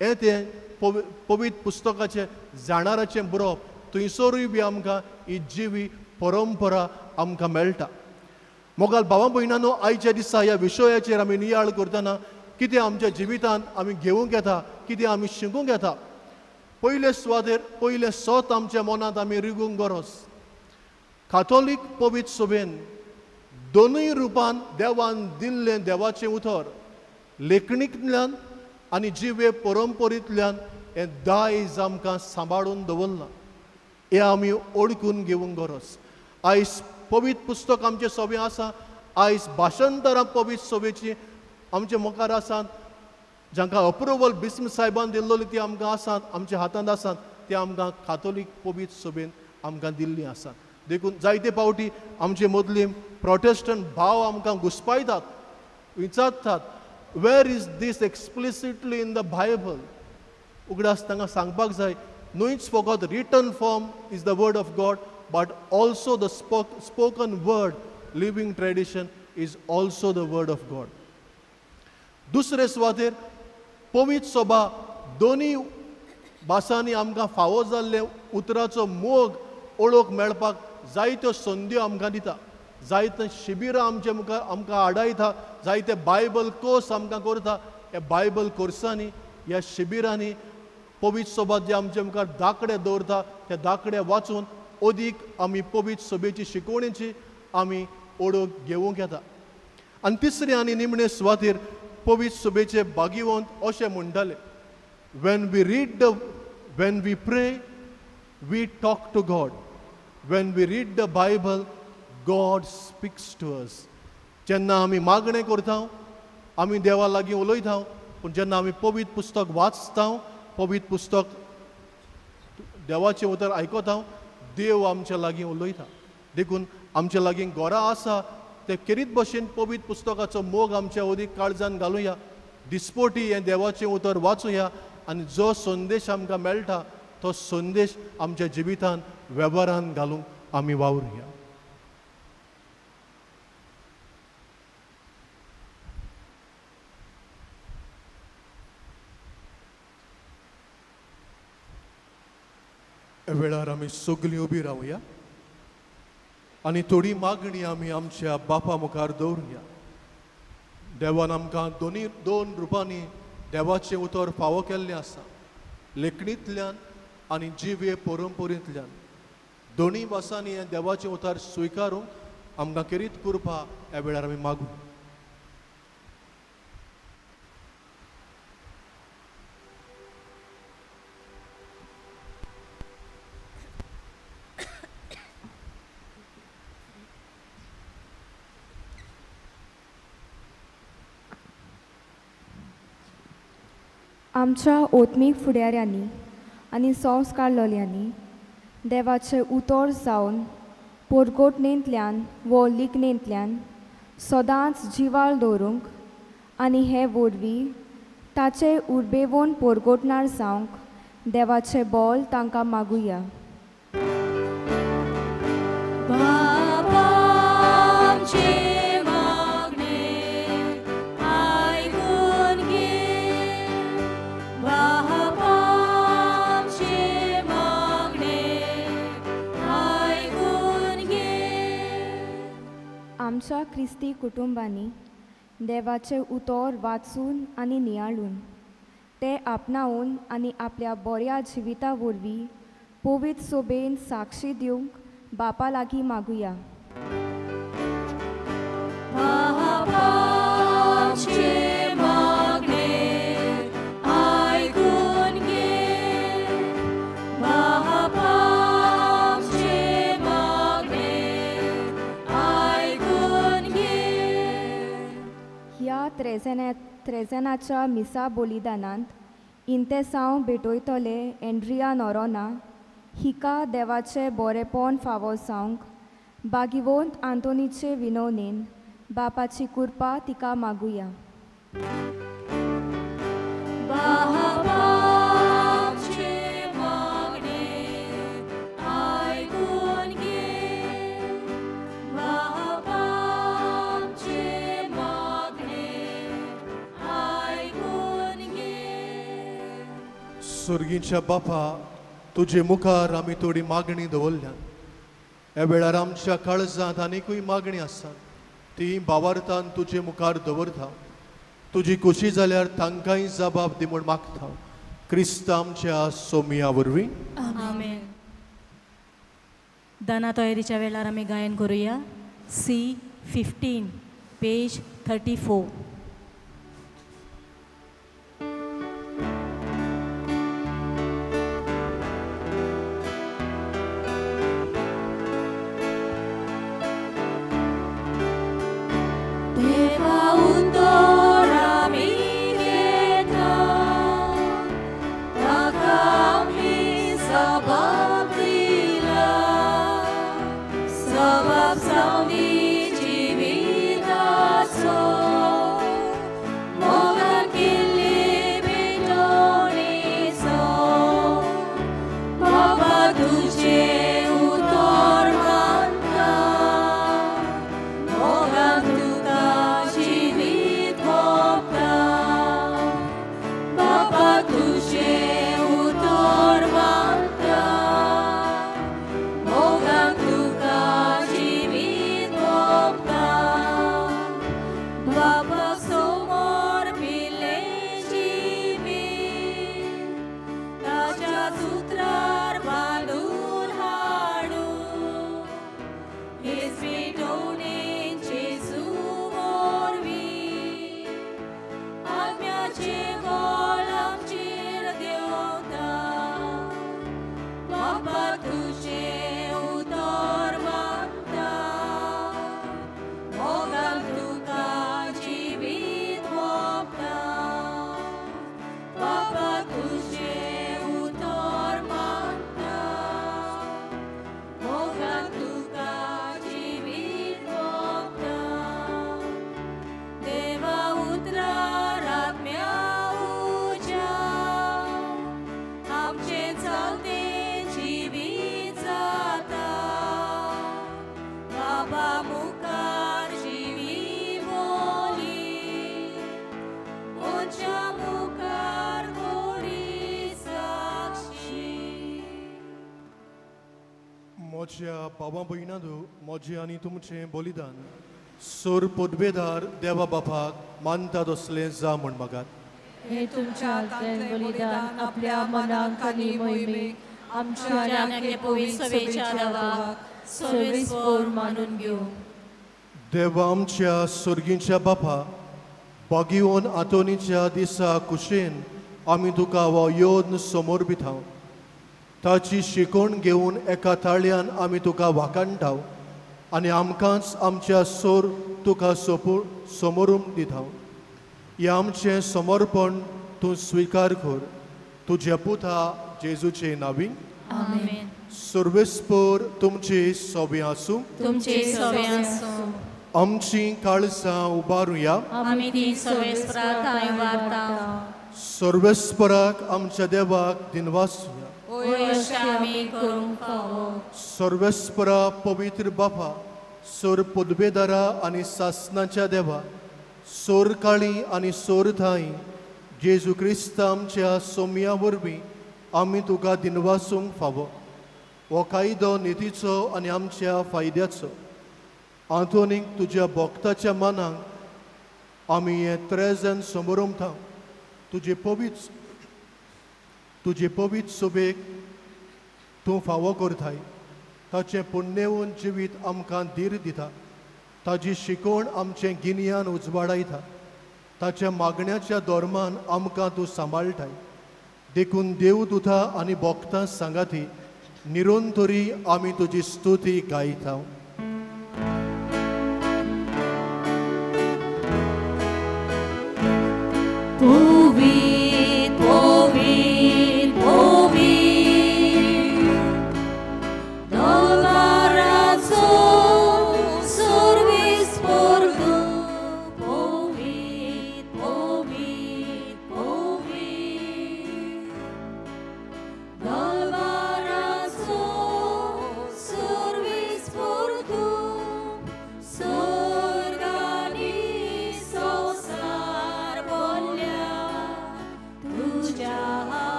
हें तें पवित्र पुस्तकाचें जाणाराचें बरोवप. थंयसरूय बी आमकां ही जिवी परंपरा आमकां मेळटा. मोगाल भावा भयणांनो, आयच्या दिसा ह्या विशयाचेर आमी नियाळ करतना कितें आमच्या जिवितांत आमी घेवंक येता, कितें आमी शिकूंक येता. पयले सुवातेर पयलें सत आमच्या मनांत आमी रिगूंक गरज. काथोलीक पवित्र सभेन दोनूय रुपान देवान दिल्लें देवाचें उतर लेखणींतल्यान आनी जिवे परंपरेंतल्यान हें दायज आमकां सांबाळून दवरलां. हें आमी ओळखून घेवंक गरज. आयज पवित्र पुस्तक आमचें सभें आसा, आयज भाशांतरां पवित्र सभेचीं आमचे मुखार आसात, जांकां अप्रुवल बिस्म साहेबान दिल्लोली ती आमकां आसात, आमच्या हातांत आसात, ती आमकां काथोलीक पवित्र सभेन आमकां दिल्ली आसात. देखून जायते फावटी आमचे मदली प्रोटेस्टंट भाव आमकां घुस्पायतात, विचारतात where is this explicitly in the Bible. उगडास तांकां सांगपाक जाय न्हूच फकत written form is the word of God but also the spoken word, living tradition is also the word of God. दुसरे सुवातेर पवित्र सभा दोनूय भासांनी आमकां फावो जाल्ले उतराचो मोग ओळख मेळपाक जायत्यो संद्यो आमकां दिता. जायते शिबिरां आमचे मुखार आमकां आडायता, जायते बायबल कोर्स आमकां करता. ह्या बायबल कोर्सांनी, ह्या शिबिरांनी पवित्र सभा जे आमचे मुखार दाखडे दवरता ते दाखडे वाचून अदीक आमी पवित्र सभेची शिकवणेची आमी ओळख घेवंक येता. आनी तिसरे आनी निमणे सुवातेर पवित्र सभेचे भागिवंत अशें म्हणटाले, when we read the when we pray we talk to God, when we read the Bible God speaks to us. जेन्ना आमी मागणें करता आमी देवा लागीं उलयता, पूण जेन्ना आमी पवित्र पुस्तक वाचता, पवित्र पुस्तक देवाचें उतर आयकता, देव आमच्या लागीं उलयता. देखून आमच्या लागीं घरा आसा ते केरीत भशेन पवित्र पुस्तकाचो मोग आमच्या अदीक काळजान घालुया, दिसपोटी हें देवाचें उतर वाचुया आनी जो संदेश आमकां मेळटा तो संदेश आमच्या जिवितान वेव्हारान घालूंक आमी वावरुया. वेळार आमी सगळीं उबी रावया आनी थोडी मागणी आमी आमच्या बापा मुखार दवरुया. देवान आमकां दोन रुपांनी देवाचें उतर फावो केल्लें आसा, लेखणींतल्यान आनी जिवे परंपरेंतल्यान. दोनूय भासांनी हें देवाचें उतर स्विकारूंक आमकां केरीत कृपा ह्या वेळार आमी मागू. आमच्या ओत्मीक फुडाऱ्यांनी आनी संस्कार लोलयांनी देवाचें उतर जावन पोरगोटणेंतल्यान वो लिखणेंतल्यान सदांच जिवाळ दवरूंक आनी हे वरवीं ताचे उर्बेवन पोरगोटणार जावंक देवाचें बोल तांकां मागुया. आमच्या क्रिस्ती कुटुंबांनी देवाचें उतर वाचून आनी नियाळून तें आपणावन आनी आपल्या बऱ्या जिविता वरवीं पवित्र सोबेन साक्षी दिवंक बापा लागीं मागुया. ह्या त्रेजेनाच्या मिसा बलिदानांत इंतेसांव भेटयतले एंड्रिया नोरोना हिका देवाचें बरेपण फावो जावंक बागिवंत आंतोनीचे विनवणेन बापाची कृपा तिका मागुया. सुर्गीच्या बापा, तुजे मुखार आमी थोडी मागणी दवरल्यान. ह्या वेळार आमच्या काळजांत आनीकूय मागणी आसात, ती भावार्थान तुजे मुखार दवरता. तुजी खोशी जाल्यार तांकांय जबाब दी म्हूण मागता. क्रिस्त आमच्या सोमिया वरवीं. आमेन. दाना तयारीच्या वेळार आमी गायन करुया. C 15 page 34. म्हज्या बाबा भयणांनो, म्हजें आनी तुमचें बलिदान सोर पदवेदार देवा बापाक मानता तसलें जा म्हूण मागात. हे तुमच्या हातांतलें बलिदान आपल्या मनाक आनी मोहिमेक आमच्या आनी पवित्र सभेच्या देवाक सर्वेस्पर मानून घेवं. देवा आमच्या सोर्गीच्या बापा, बागिवन आंतोनीच्या दिसा कुशेन आमी तुका हो योद्न समर्पितांव. ताची शिकवण घेवन एका ताळयान आमी तुका वाखाणटाव आनी आमकांच आमच्या सोर तुका समोरून दिताव. हें आमचें समर्पण तूं स्विकार कर तुज्या पुता जेजूचे नांवी. आमेन. सर्वेस्पर तुमचे सोबे आसूं. तुमचे सोबे आसूं. आमची काळजां उबारुया. आमी ती सर्वेस्परा थांय उबारता. सर्वेस्पराक आमच्या देवाक दिनवासुया. सर्वेस्परा पवित्र बापा, सोर पदवेदारा आनी सासनाच्या देवा, सोर काळी आनी सोर थांय जेजू क्रिस्त आमच्या सोमया वरवीं आमी तुका दिनवासूंक फावो. हो कायदो नितीचो आनी आमच्या फायद्याचो. आंतोनीक तुज्या भक्ताच्या मनाक आमी हें त्रेजन समोरमता. तुजे पवित्र सोबेक तूं फावो करताय. ताचें पुण्यवन जिवीत आमकां धीर दिता. ताजी शिकवण आमचें गिन्यान उजवाडायता. ताच्या मागण्याच्या धर्मान आमकां तूं सांबाळटाय. देखून देव दुता आनी भक्तां सांगाती निरंतरी आमी तुजी स्तुती गायता.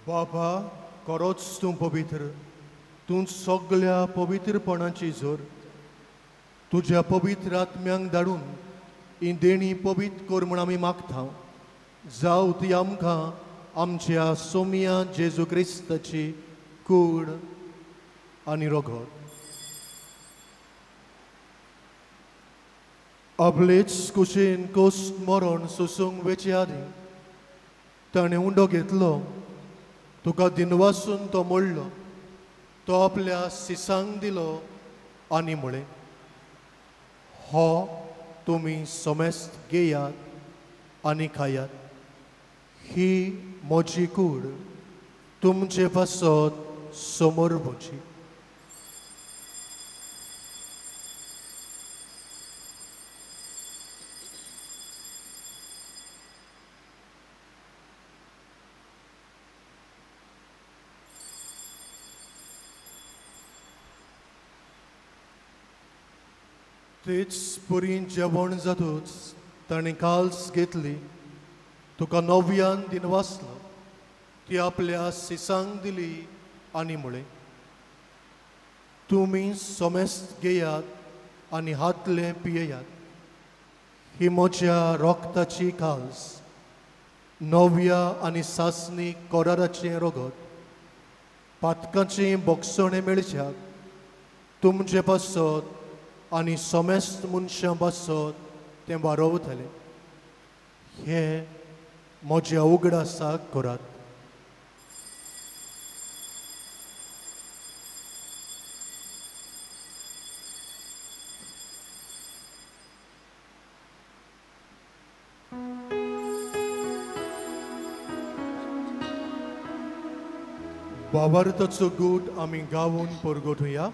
बाबा खरोच तूं पवित्र, तूं सगळ्या पवित्रपणाची जोर. तुज्या पवित्र आत्म्यांक धाडून ही देणी पवित्र कर म्हूण आमी मागता. जावं ती आमकां आमच्या सोमिया जेजू क्रिस्ताची कूड आनी रगत. आपलेच कुशीन कोस्ट मरण सोसूंक वेचे आदीं ताणें उंडो घेतलो, तुका दिनवासून तो मोडलो, तो आपल्या सिसांक दिलो आनी म्हळें, हो तुमी समेस्त घेयात आनी खायात, ही म्हजी कूड तुमचे पासत समोर म्हजी. तेच पुरी जेवण जातूच ताणें काल्स घेतली, तुका नव्यान दिनवासलो, ती आपल्या सिसांक दिली आनी म्हळें, तुमी समेस्त घेयात आनी हातले पियेयात, ही म्हज्या रोगताची काल्स, नव्या आनी सासणी कराराचें रगत, पातकाचें बोगसणें मेळच्याक तुमचे पासत आनी समेस्त मनशां पासत तें वारोवतलें. हें म्हज्या उगडासाक करात. बाबार्थाचो गूट आमी गावून परगटुया.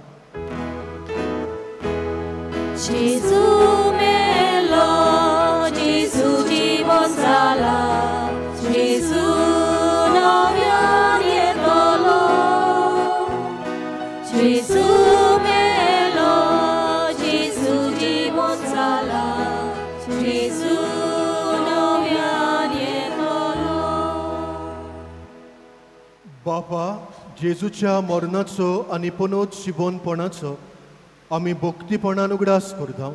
जेजू मेलो, जेजू जिवन जाला, जेजू नव्यान येतलो. जेजू मेलो, जेजू जिवन जाला, जेजू नव्यान येतलो. बापा, जेजूच्या मरणाचो आनी पुनर्जिवनपणाचो आमी भक्तीपणान उगडास करता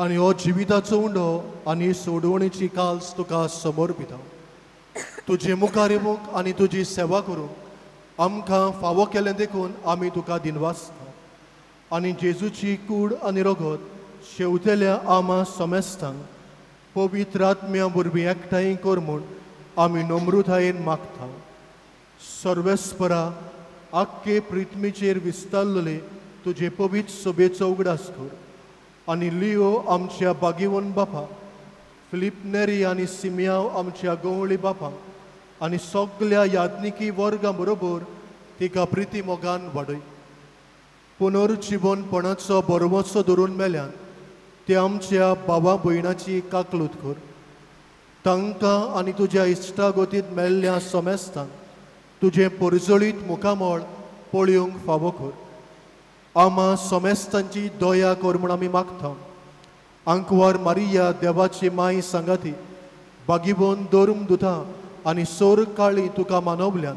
आनी हो जिविताचो उंडो आनी सोडवणेची काल्स तुका समर्पिता. तुजे मुखार येवंक आनी तुजी सेवा करूंक आमकां फावो केलें देखून आमी तुका दिनवासता. आनी जेजूची कूड आनी रगत शेवतेल्या आमा समेस्तांक पवित्र आत्म्या वरवीं एकठांय कर म्हूण आमी नम्रतायेन मागता. सर्वेस्परा, आख्खे पृथ्वीचेर विस्तारलेले तुजे पवित्र सभेचो उगडास कर आनी लियो आमच्या बागेवन बापा, फिलीप नेरी आनी सिमियांव आमच्या गवळी बापा आनी सगल्या याज्ञिकी वर्गां बरोबर तिका प्रिती मोगान वाडय. पुनर्जिवनपणाचो बरवसो धरून मेल्यान ते आमच्या बाबा भयणाची काकलूत कर. तांकां आनी तुज्या इश्टागतींत मेल्ल्या समेस्तांक तुजें परजळीत मुखामळ पळोवंक फावो कर. आमा समेस्तांची दया कर म्हूण आमी मागता. आंकवार मारिया देवाची माय सांगाती बागीबोन धर्म दुता आनी सोर काळी तुका मानवल्यान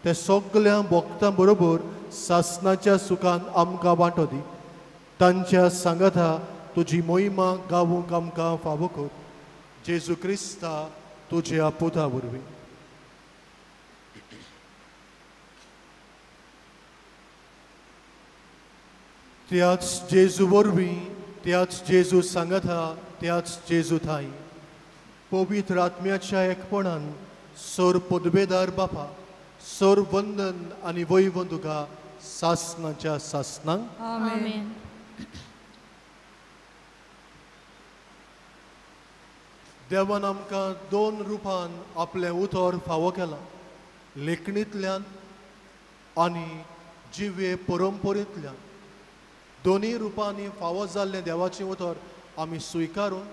ते सगल्या भक्तां बरोबर सासनाच्या सुखान आमकां वांटो दी. तांच्या सांगाता तुजी मोहिमा गावूंक आमकां फावो कर. जेजू क्रिस्ता तुज्या पुता वरवीं. त्याच जेजू वरवीं, त्याच जेजू सांगाता, त्याच जेजू थांय पवित्र आत्म्याच्या एकपणान सर पदवेदार बापा, सर वंदन आनी वैवंत तुका सासनाच्या सासनांक. आमेन. देवान आमकां दोन रुपान आपलें उतर फावो केलां, लेखणींतल्यान आनी जिवे परंपरेंतल्यान. दोनूय रुपांनी फावो जाल्लें देवाचें उतर आमी स्विकारून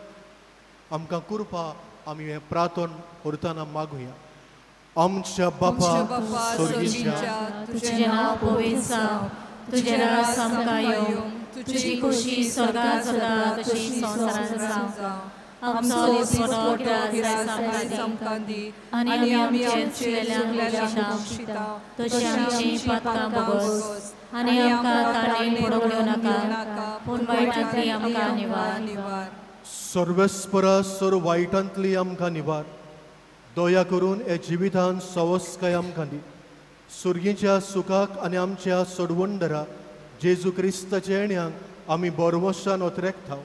आमकां कृपा आमी हें प्रार्थन करतना मागुया. आमच्या बापा स्वर्गीच्या, तुजें नांव पवित्र जावं, तुजें राज आमकां येवं, तुजी खुशी स्वर्गांत जाता तशी संवसारांत जावं. आमचो दिसपटो गिरास आमकां दी आनी आमी आमचे चुकलेल्यांक बक्षिता तशी आमची पातकां भोगोस आनी आमकां ताणें पडोवंक दिवं नाका पूण वायटांतली आमकां निवार. सर्वेस्परा सर वायटांतली आमकां निवार. दया करून हे जिवितान सवस्काय आमकां दी. सुर्गीच्या सुखाक आनी आमच्या सोडवणदारा जेजू क्रिस्ताच्या येण्याक आमी बरवशान ओतरेकता.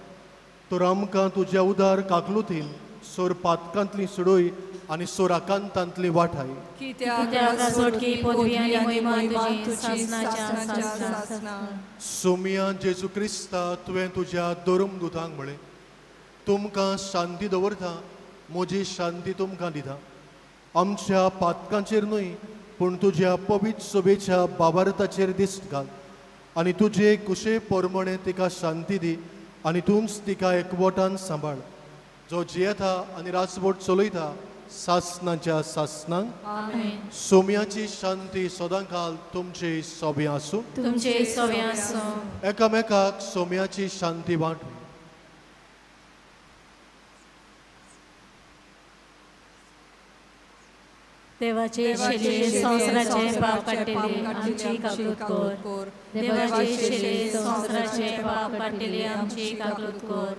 तर आमकां तुज्या उदार काकलुतीन सोर पातकांतली सोडय आनी सोर आकांतांतली वाठाय. सोमिया जेजू क्रिस्ता तुवें तुज्या धर्म दुतांक म्हळें, तुमकां शांती दवरता, म्हजी शांती तुमकां दिता. आमच्या पातकांचेर न्हय पूण तुज्या पवित्र सभेच्या बाबारताचेर दिश्ट घाल आनी तुजे कुशे परमणे तिका शांती दी आनी तूंच तिका एकवटान सांबाळ, जो जियेता आनी राजवट चलयता सासनाच्या सासनांक. सोम्याची शांती सदांकाल तुमचे सोबे आसूं. तुमचे सोबे आसूं. एकामेकाक सोम्याची शांती वांटू. देवाचे शिले संवसाराचे पाप काडटले आमची काकूत कर. देवाचे शिले संवसाराचे पाप काडटले आमची काकूत कर.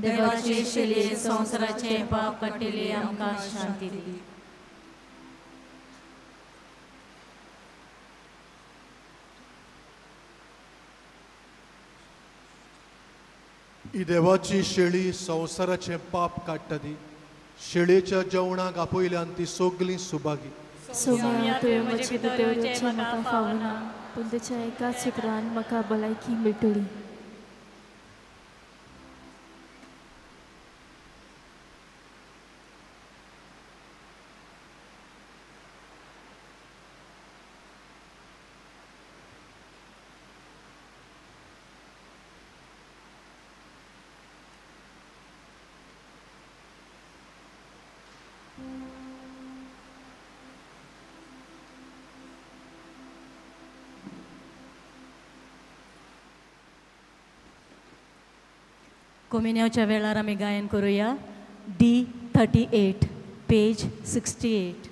देवाचे शिले संवसाराचे पाप काडटले आमकां शांती दी. ही देवाची शेळी संवसाराचे पाप काडटा ती. शेळेच्या जेवणाक आपयल्यान ती सगळीं सुभागी. सोम्या तुवें म्हजे भितर येवचें म्हाका फावना, पूण तुज्या एकाच उतरान म्हाका भलायकी मेळटली. कोमिन्याच्या वेळार आमी गायन करुया D 38 page 68.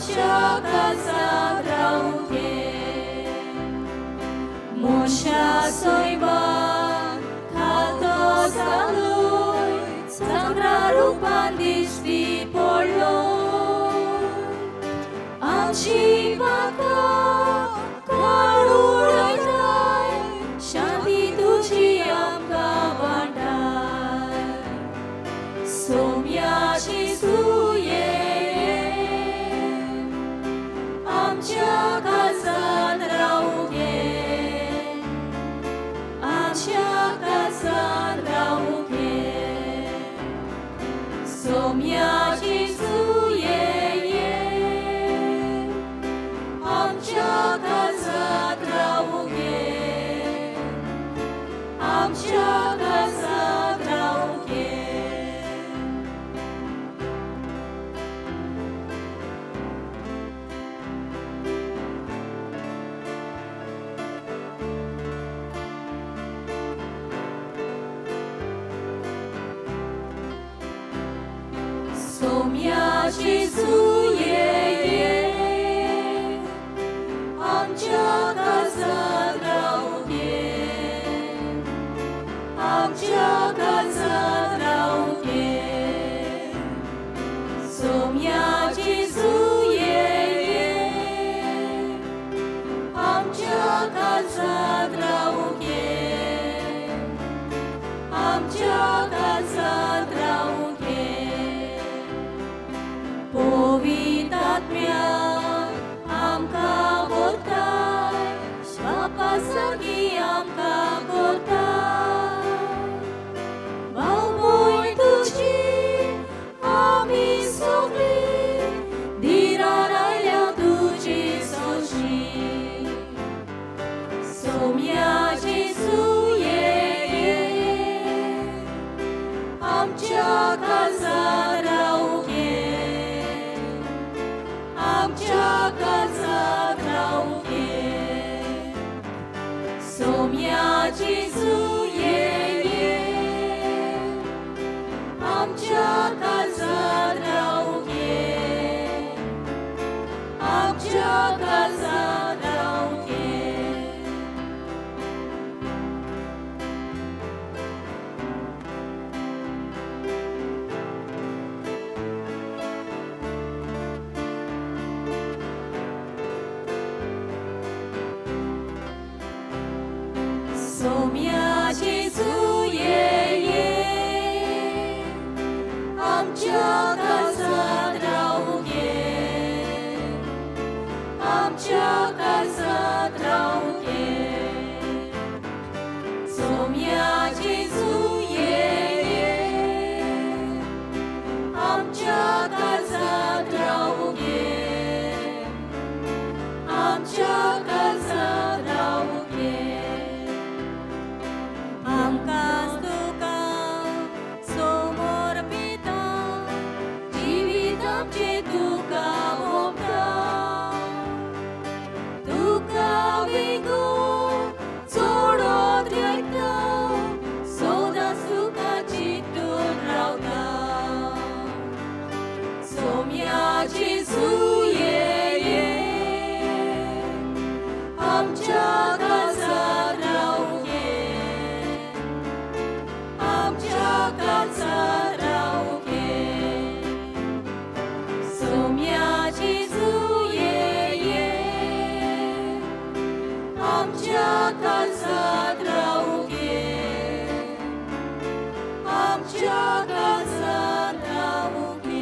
आमच्या काळजांत रावूंक ये. मनशा सैमान खातो जालोय चांदरा रुपान दिश्टी पडलो आमची पाखां काड उडयताय शांती तुजी आमकां वांटाय. सोम्याची सुये आमच्या काळजांत रावूंक ये, आमच्या काळजांत रावूंक ये. सोम्याची सुये आमच्या काळजांत रावूंक ये, आमच्या काळजांत रावूंक ये. सोम्याची सुये आमच्या काळजांत रावूंक ये, आमच्या काळजांत रावूंक ये. सोम्याची सुये आमच्या काळजांत रावूंक ये, आमच्या काळजांत रावूंक ये. पवित्र आत्म्या आमकां वताय, बापा सगळीं आमकां कोताय. भावमोय तुजी आमी सगळीं धिरान आयल्या तुजी सोशी. सोम्याची सुये आमच्या काळजांत रावूंक ये, आमच्या काळजांत रावूंक ये. सोम्याची सुये आमच्या काळजांत रावूंक ये, आमच्या काळजांत रावूंक ये. सोम्याची सुये आमच्या काळजांत रावूंक ये, आमच्या काळजांत रावूंक ये. सोम्याची सुये आमच्या काळजांत रावूंक ये, आमच्या काळजांत रावूंक ये. आमकां तुका समर्पिता जिवीत आमचें तुका ओंपता, तुका वेगून चोडत रयता सदांच तुका चिंतून रावता. सोम्याची सुये आमच्या काळजांत रावूंक ये, आमच्या काळजांत रावूंक ये. सोम्याची सुये आमच्या काळजांत रावूंक ये, आमच्या काळजांत रावूंक ये.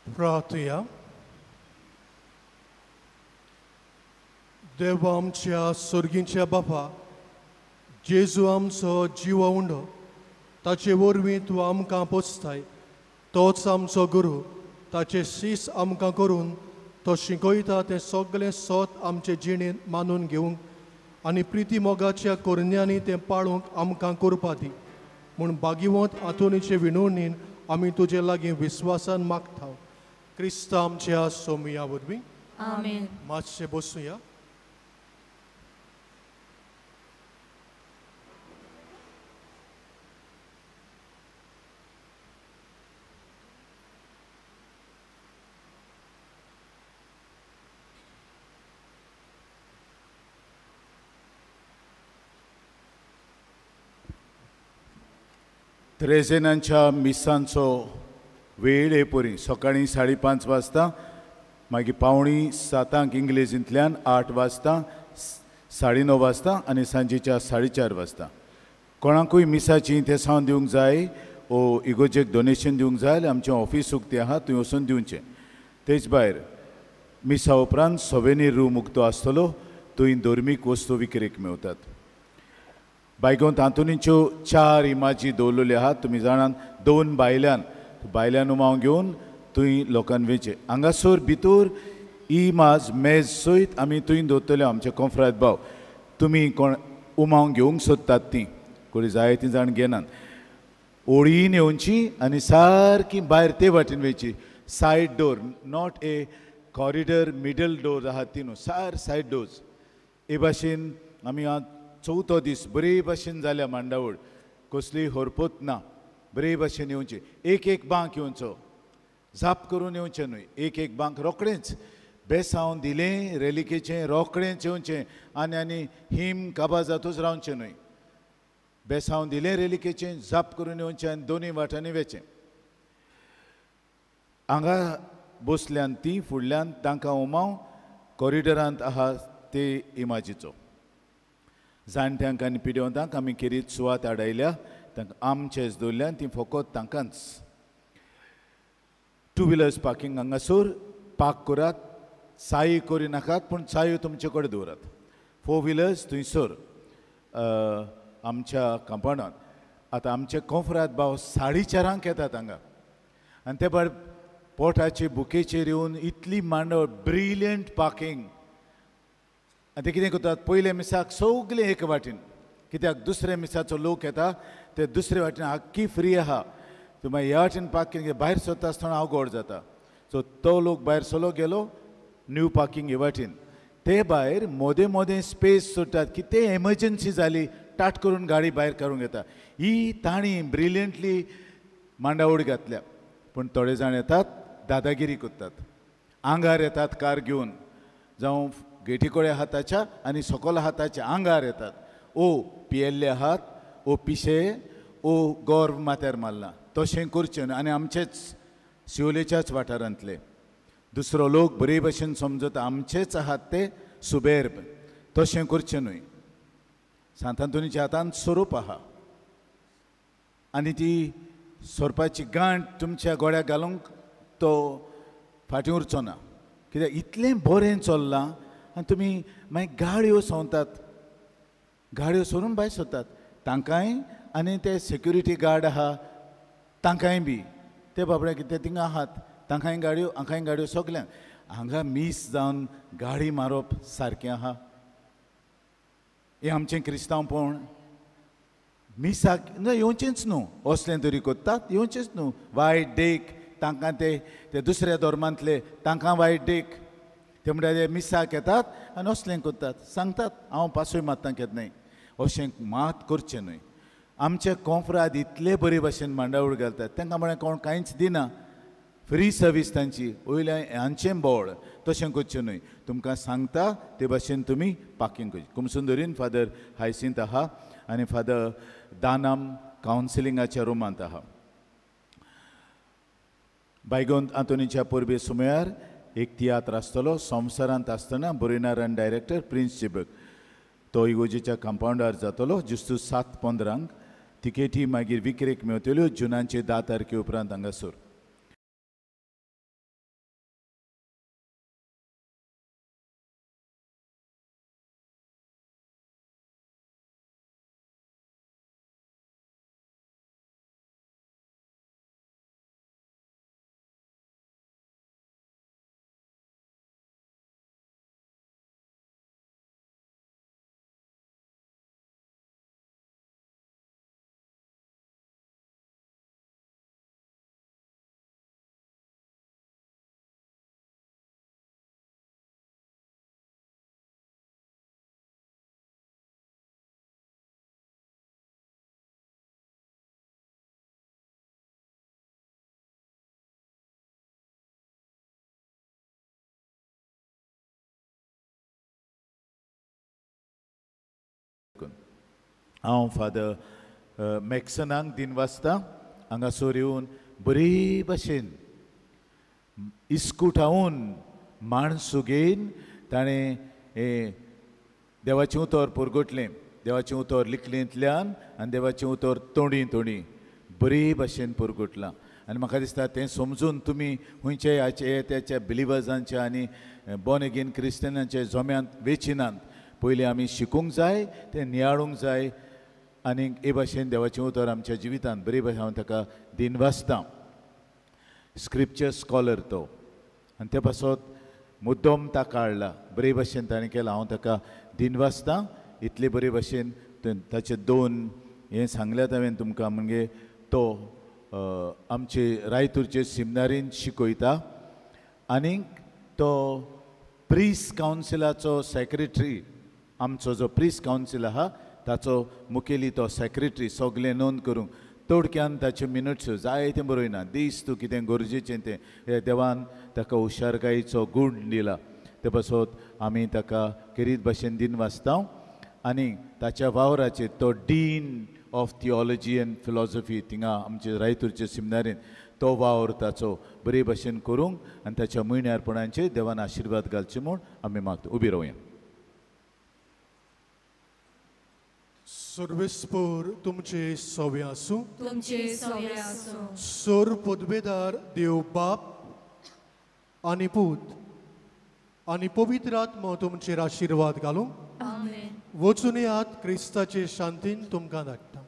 प्रार्थुया. देव आमच्या सर्गींच्या बापा, जेजू आमचो जिवो उंडो, ताचे वरवीं तूं आमकां पोसताय. तोच आमचो गुरू, ताचे शीस आमकां करून तो शिकयता तें सगळें सत आमचे जिणेंत मानून घेवंक आनी प्रिती मोगाच्या करण्यांनी तें पाळूंक आमकां करपा दी म्हूण भागिवंत आंतोनीचे विनवणीन आमी तुजे लागीं विस्वासान मागता. क्रिस्त आमच्या सोमया वरवीं. आमेन. मातशें बसुया. त्रेजेनांच्या मिसांचो वेळ हे परी सकाळीं 5:30 वाजता, मागीर 6:45 इंग्लेजींतल्यान, 8 वाजता, 9:30 वाजता आनी सांजेच्या 4:30 वाजता. कोणाकूय मिसाची तेसांव दिवंक जाय ओ इगोजेक डोनेशन दिवंक जाय जाल्यार आमचें ऑफीस उक्तें आहा, थंय वचून दिवचें. तेच भायर मिसा उपरांत सोवेनीर रूम उक्तो आसतलो, थंय धर्मीक वस्तू विक्रेक मेवतात. बायगोंत आंतोनीच्यो 4 इमाजी दवरलेल्यो आहात, तुमी जाणात, 2 भायल्यान, भायल्यान उमाव घेवन थंय लोकांक वेचें. हांगासर भितर इमाज मेज सयत आमी थंय दवरतले. आमचे कोंफ्राद भाव, तुमी कोण उमाव घेवंक सोदतात तीं कोणी जाय तीं जाण घेनात. ओळीन येवची आनी सारकी भायर ते वाटेन वयची. Side door, not a corridor, middle door आहा ती न्हू, सार सायड डोर्स. हे भाशेन आमी आज चवथो दीस बरे भाशेन जाल्या मांडावळ, कसली हरपत ना, बरे भाशेन येवचें. एक एक बांक येवचो, जाप करून येवचें न्हय. एक एक बांक रोखडेंच बेसांव दिलें रेलिकेचें रोखडेंच येवचें आनी आनी हिम काबा जातूच रावचें न्हय. बेसांव दिलें रेलिकेचें, जाप करून येवचें आनी दोनूय वाटांनी वेचें. हांगा बसल्यान ती फुडल्यान तांकां उमाव कॉरिडोरांत आहा ते इमाजीचो. जाणट्यांक आनी पिडेवंतांक आमी खेरीत सुवात आडायल्या, तांकां आमचेच दवरल्यान ती फकत तांकांच. टू व्हिलर्स पार्किंग हांगासर पार्क करात, साय करिनाकात पूण सायो तुमचे कडेन दवरात. फोर व्हिलर्स थंयसर आमच्या कंपाउंडांत. आतां आमचे कोंफ्राद भाव 4:30 येतात हांगा आनी ते भायर पोटाचे बुकेचेर येवन इतली मांडवळ, ब्रिलियंट पार्किंग. आनी ते कितें करतात, पयल्या मिसाक सगळें एक वाटेन, कित्याक दुसऱ्या मिसाचो लोक येता ते दुसरे वाटेन आख्खी फ्री आहा. तूं मागीर ह्या वाटेन पार्किंग भायर सरता आसतना अवघड जाता. सो तो लोक भायर सरलो गेलो, न्यू पार्किंग हे वाटेन. ते भायर मोदें मोदें स्पेस सोडटात, कितें एमर्जन्सी जाली टाट करून गाडी भायर काडूंक येता. ही तांणी ब्रिलियंटली मांडावळ घातल्या. पूण थोडे जाण येतात दादागिरी करतात, आंगार येतात कार घेवन, जावं गेटी कडेन हाताच्या आनी सकल हाताच्या आंगार येतात. ओ पियेल्ले आहात, ओ पिशे, ओ गोर्व माथ्यार मारला, तशें करचें न्हय. आनी आमचेच शिवलेच्याच वाठारांतले दुसरो लोक बरे भशेन समजता आमचेच आहात ते सुबेर्ब, तशें करचें न्हय. सांत आंतोनीच्या हातान सोरोप आहा आनी ती सोरपाची गांठ तुमच्या गोड्याक घालूंक तो फाटीं उरचो ना. कित्याक इतलें बरें चल्लां आनी तुमी मागीर गाडयो संवतात, गाडयो सोडून भायर सोदतात तांकांय, आनी ते सेक्युरिटी गार्ड आहा तांकांय बी ते बाबडे कितें थिंगा आहात तांकांय गाडयो, हांकांय गाडयो, सगल्यांक. हांगा मीस जावन गाडी मारप सारकें आहा? हें आमचें क्रिस्तांवपण. मिसाक ना येवचेंच न्हू, असलें तरी करतात येवचेंच न्हू. वायट देख तांकां, ते दुसऱ्या धर्मांतले तांकां वायट देख. ते म्हणटा ते मिसाक येतात आनी असलें करतात, सांगतात हांव पासय मारता केन्नाय. अशें मात करचें न्हय. आमचे कोंफ्राद इतले बरे भाशेन मांडावळ घालतात, तांकां म्हळ्यार कोण कांयच दिना, फ्री सर्वीस तांची, वयल्यान हांचें बोळ. तशें करचें न्हय. तुमकां सांगता ते भाशेन तुमी पार्किंग करची. कुमसुंदरीन फादर हायसिंत आहा आनी फादर दानाम कावन्सिलिंगाच्या रुमांत आहा. बायगोंत आंतोनीच्या परबे सुमयार एक तियात्र आसतलो, संवसारांत आसतना बरयणार आनी डायरेक्टर प्रिन्स चिबक. तो इगोजेच्या कंपाउंडार जातलो ज्युस्तू 7:15. तिकेटी मागीर विक्रेक मेवतल्यो जुनाचे 10 तारखे उपरांत हांगासर. करून हांव फादर मॅक्सनाक दिन वाचता हांगासर येवन बरे भशेन इस्कुटावन माणसुगेन ताणें हें देवाचें उतर पुरगुटलें, देवाचें उतर लिखणेंतल्यान आनी देवाचें उतर तोंडी तोंडी बरे भशेन पुरगुटलां. आनी म्हाका दिसता तें समजून तुमी खंयच्याय हाचे त्याच्या बिलिवर्सांच्या आनी बॉर्न अगेन क्रिस्टियनांच्या जम्यांत वेचिनात. पयलीं आमी शिकूंक जाय, तें नियाळूंक जाय आनी हे भाशेन देवाचें उतर आमच्या जिवितांत बरे भाशेन हांव ताका दिन वाचतां. स्क्रिप्चर स्कॉलर तो आनी ते पासत मुद्दम ताका हाडला, बरे भाशेन ताणें केलां, हांव ताका दिन वाचतां. इतले बरे भाशेन ताचे दोन हें सांगल्यात हांवें तुमकां, म्हणजे तो आमचे रायतूरचे सिमनारीन शिकयता आनीक तो प्रीस कावन्सिलाचो सेक्रेटरी, आमचो जो प्रीस कावन्सील आहा ताचो मुखेली तो सेक्रेटरी, सगळें नोंद करूंक थोडक्यान ताचे मिनट्स जायतें बरयना, दीस तूं कितें गरजेचें तें हे देवान ताका हुशारकायेचो गूण दिला. ते पासत आमी ताका खेरीत भाशेन दिन वाचता आनी ताच्या वावराचेर तो dean of theology and philosophy थिंगा आमचे रायतूरचे सिमनारीन तो वावर ताचो बरे भाशेन करूंक आनी ताच्या म्हयन्यारपणाचेर देवान आशिर्वाद घालचे म्हूण आमी मागता. उबी रावया. सर्वेस्पर तुमचे सवे आसूं, तुमचे सवे आसूं. सोर पदवेदार देव बाप आनी पूत आनी पवित्र आत्मा तुमचेर आशिर्वाद घालूं. वचून यात, क्रिस्ताचे शांतीन तुमकां धाडटा.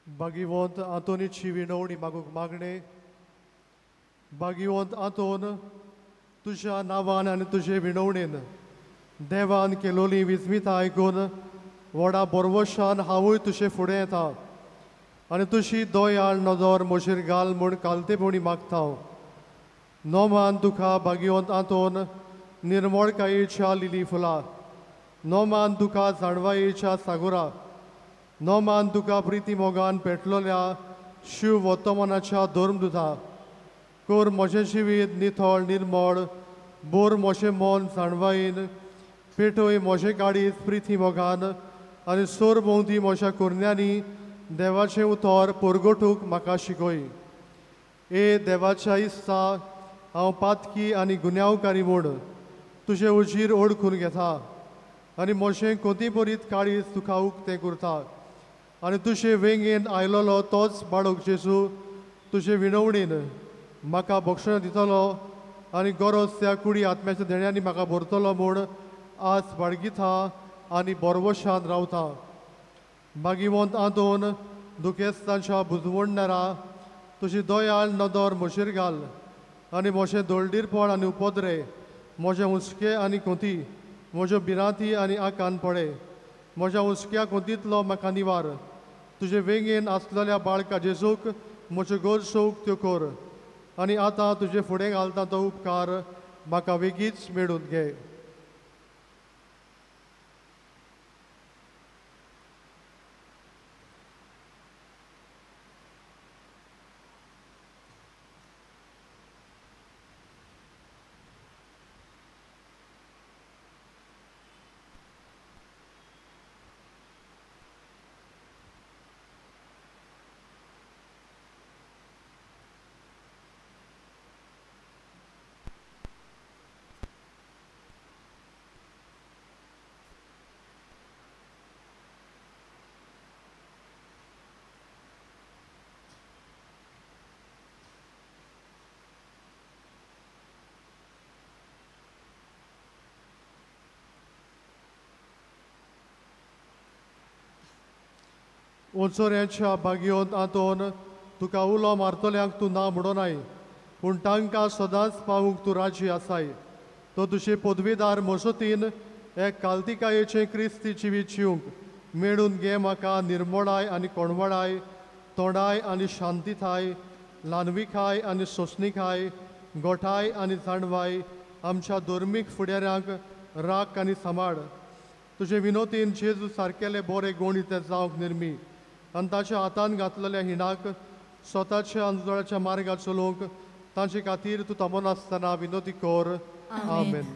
भागीवंत आंतोनीची विनवणी मागूंक मागणें. भागीवंत आंतोन, तुज्या नांवान आनी तुजे विनवणेन देवान केलोली विस्मिता आयकून व्हडा बोरवशान हांवूय तुजे फुडें येता आनी तुजी दयाळ नदर म्हजेर घाल म्हूण कालतेपणी मागता हांव. नोमान तुका भागीवंत आंतोन निर्मळकायेच्या लिली फुलां, नोमान तुका जाणवायेच्या सागोरा, नोमान तुका प्रिती मोगान पेटलोल्या शिव वर्तमानाच्या धर्मदुता कर म्हजें जिवीत निथळ निर्मळ बोर मोशें मन जाणवायेन पेटय मोशें काडीत प्रिती मोगान आनी सोर भोंवती मोश्या कुरण्यांनी देवाचें उतर पोरगोटूक म्हाका शिकय. ए देवाच्या इस्ता हांव पातकी आनी गुन्यांवकारी म्हूण तुजें उजीर ओळखून घेता आनी मोशें कोंतीपरीत काळीज तुका उक्तें करता आनी तुजे वेंगेन आयलोलो तोच बाळक जेजू तुजे विनवणीन म्हाका बक्षणां दितलो आनी गरज त्या कुडी आत्म्याच्या देण्यांनी म्हाका भरतलो म्हूण आज बाळगिता आनी बोरवशान रावता. मागीवंत आंतोन दुखेस्तांच्या बुजवणणारा तुजी दयाळ नदर म्हजेर घाल आनी म्हजें दोळडीरपण आनी उपद्रे म्हजें हुस्के आनी कोंती म्हज्यो भिरांती आनी आकान पडे म्हज्या हुस्क्या कोंतींतलो म्हाका निवार. तुजे वेंगेन आसलेल्या बाळका जेजूक म्हज्यो गरजो उक्त्यो कर आनी आतां तुजे फुडें घालता तो उपकार म्हाका वेगीच मेळून घे. ओचोऱ्याच्या बागयोन आंतोन तुका उलो मारतल्यांक तूं ना म्हणोनाय पूण तांकां सदांच पावूंक तूं राजी आसाय. तो तुजे पदवीदार मसतीन एक कालतिकायेचें क्रिस्ती जिवीत जिवंक मेळून घे म्हाका निर्मोळाय आनी कोणवळाय तोंडाय आनी शांतिथाय ल्हानविखाय आनी सोंसणिकाय गोठाय आनी जाणवाय आमच्या धर्मीक फुडाऱ्यांक राख आनी सांबाळ. तुजे विनोतीन जेजू सारकेले बरे गुण ते जावंक निर्मी आनी ताच्या हातान घातलेल्या हिणाक स्वताच्या अंजोळाच्या मार्गार चलोवंक तांचे खातीर तूं थांबनासतना विनोती कर. आमेन.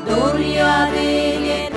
Doria delle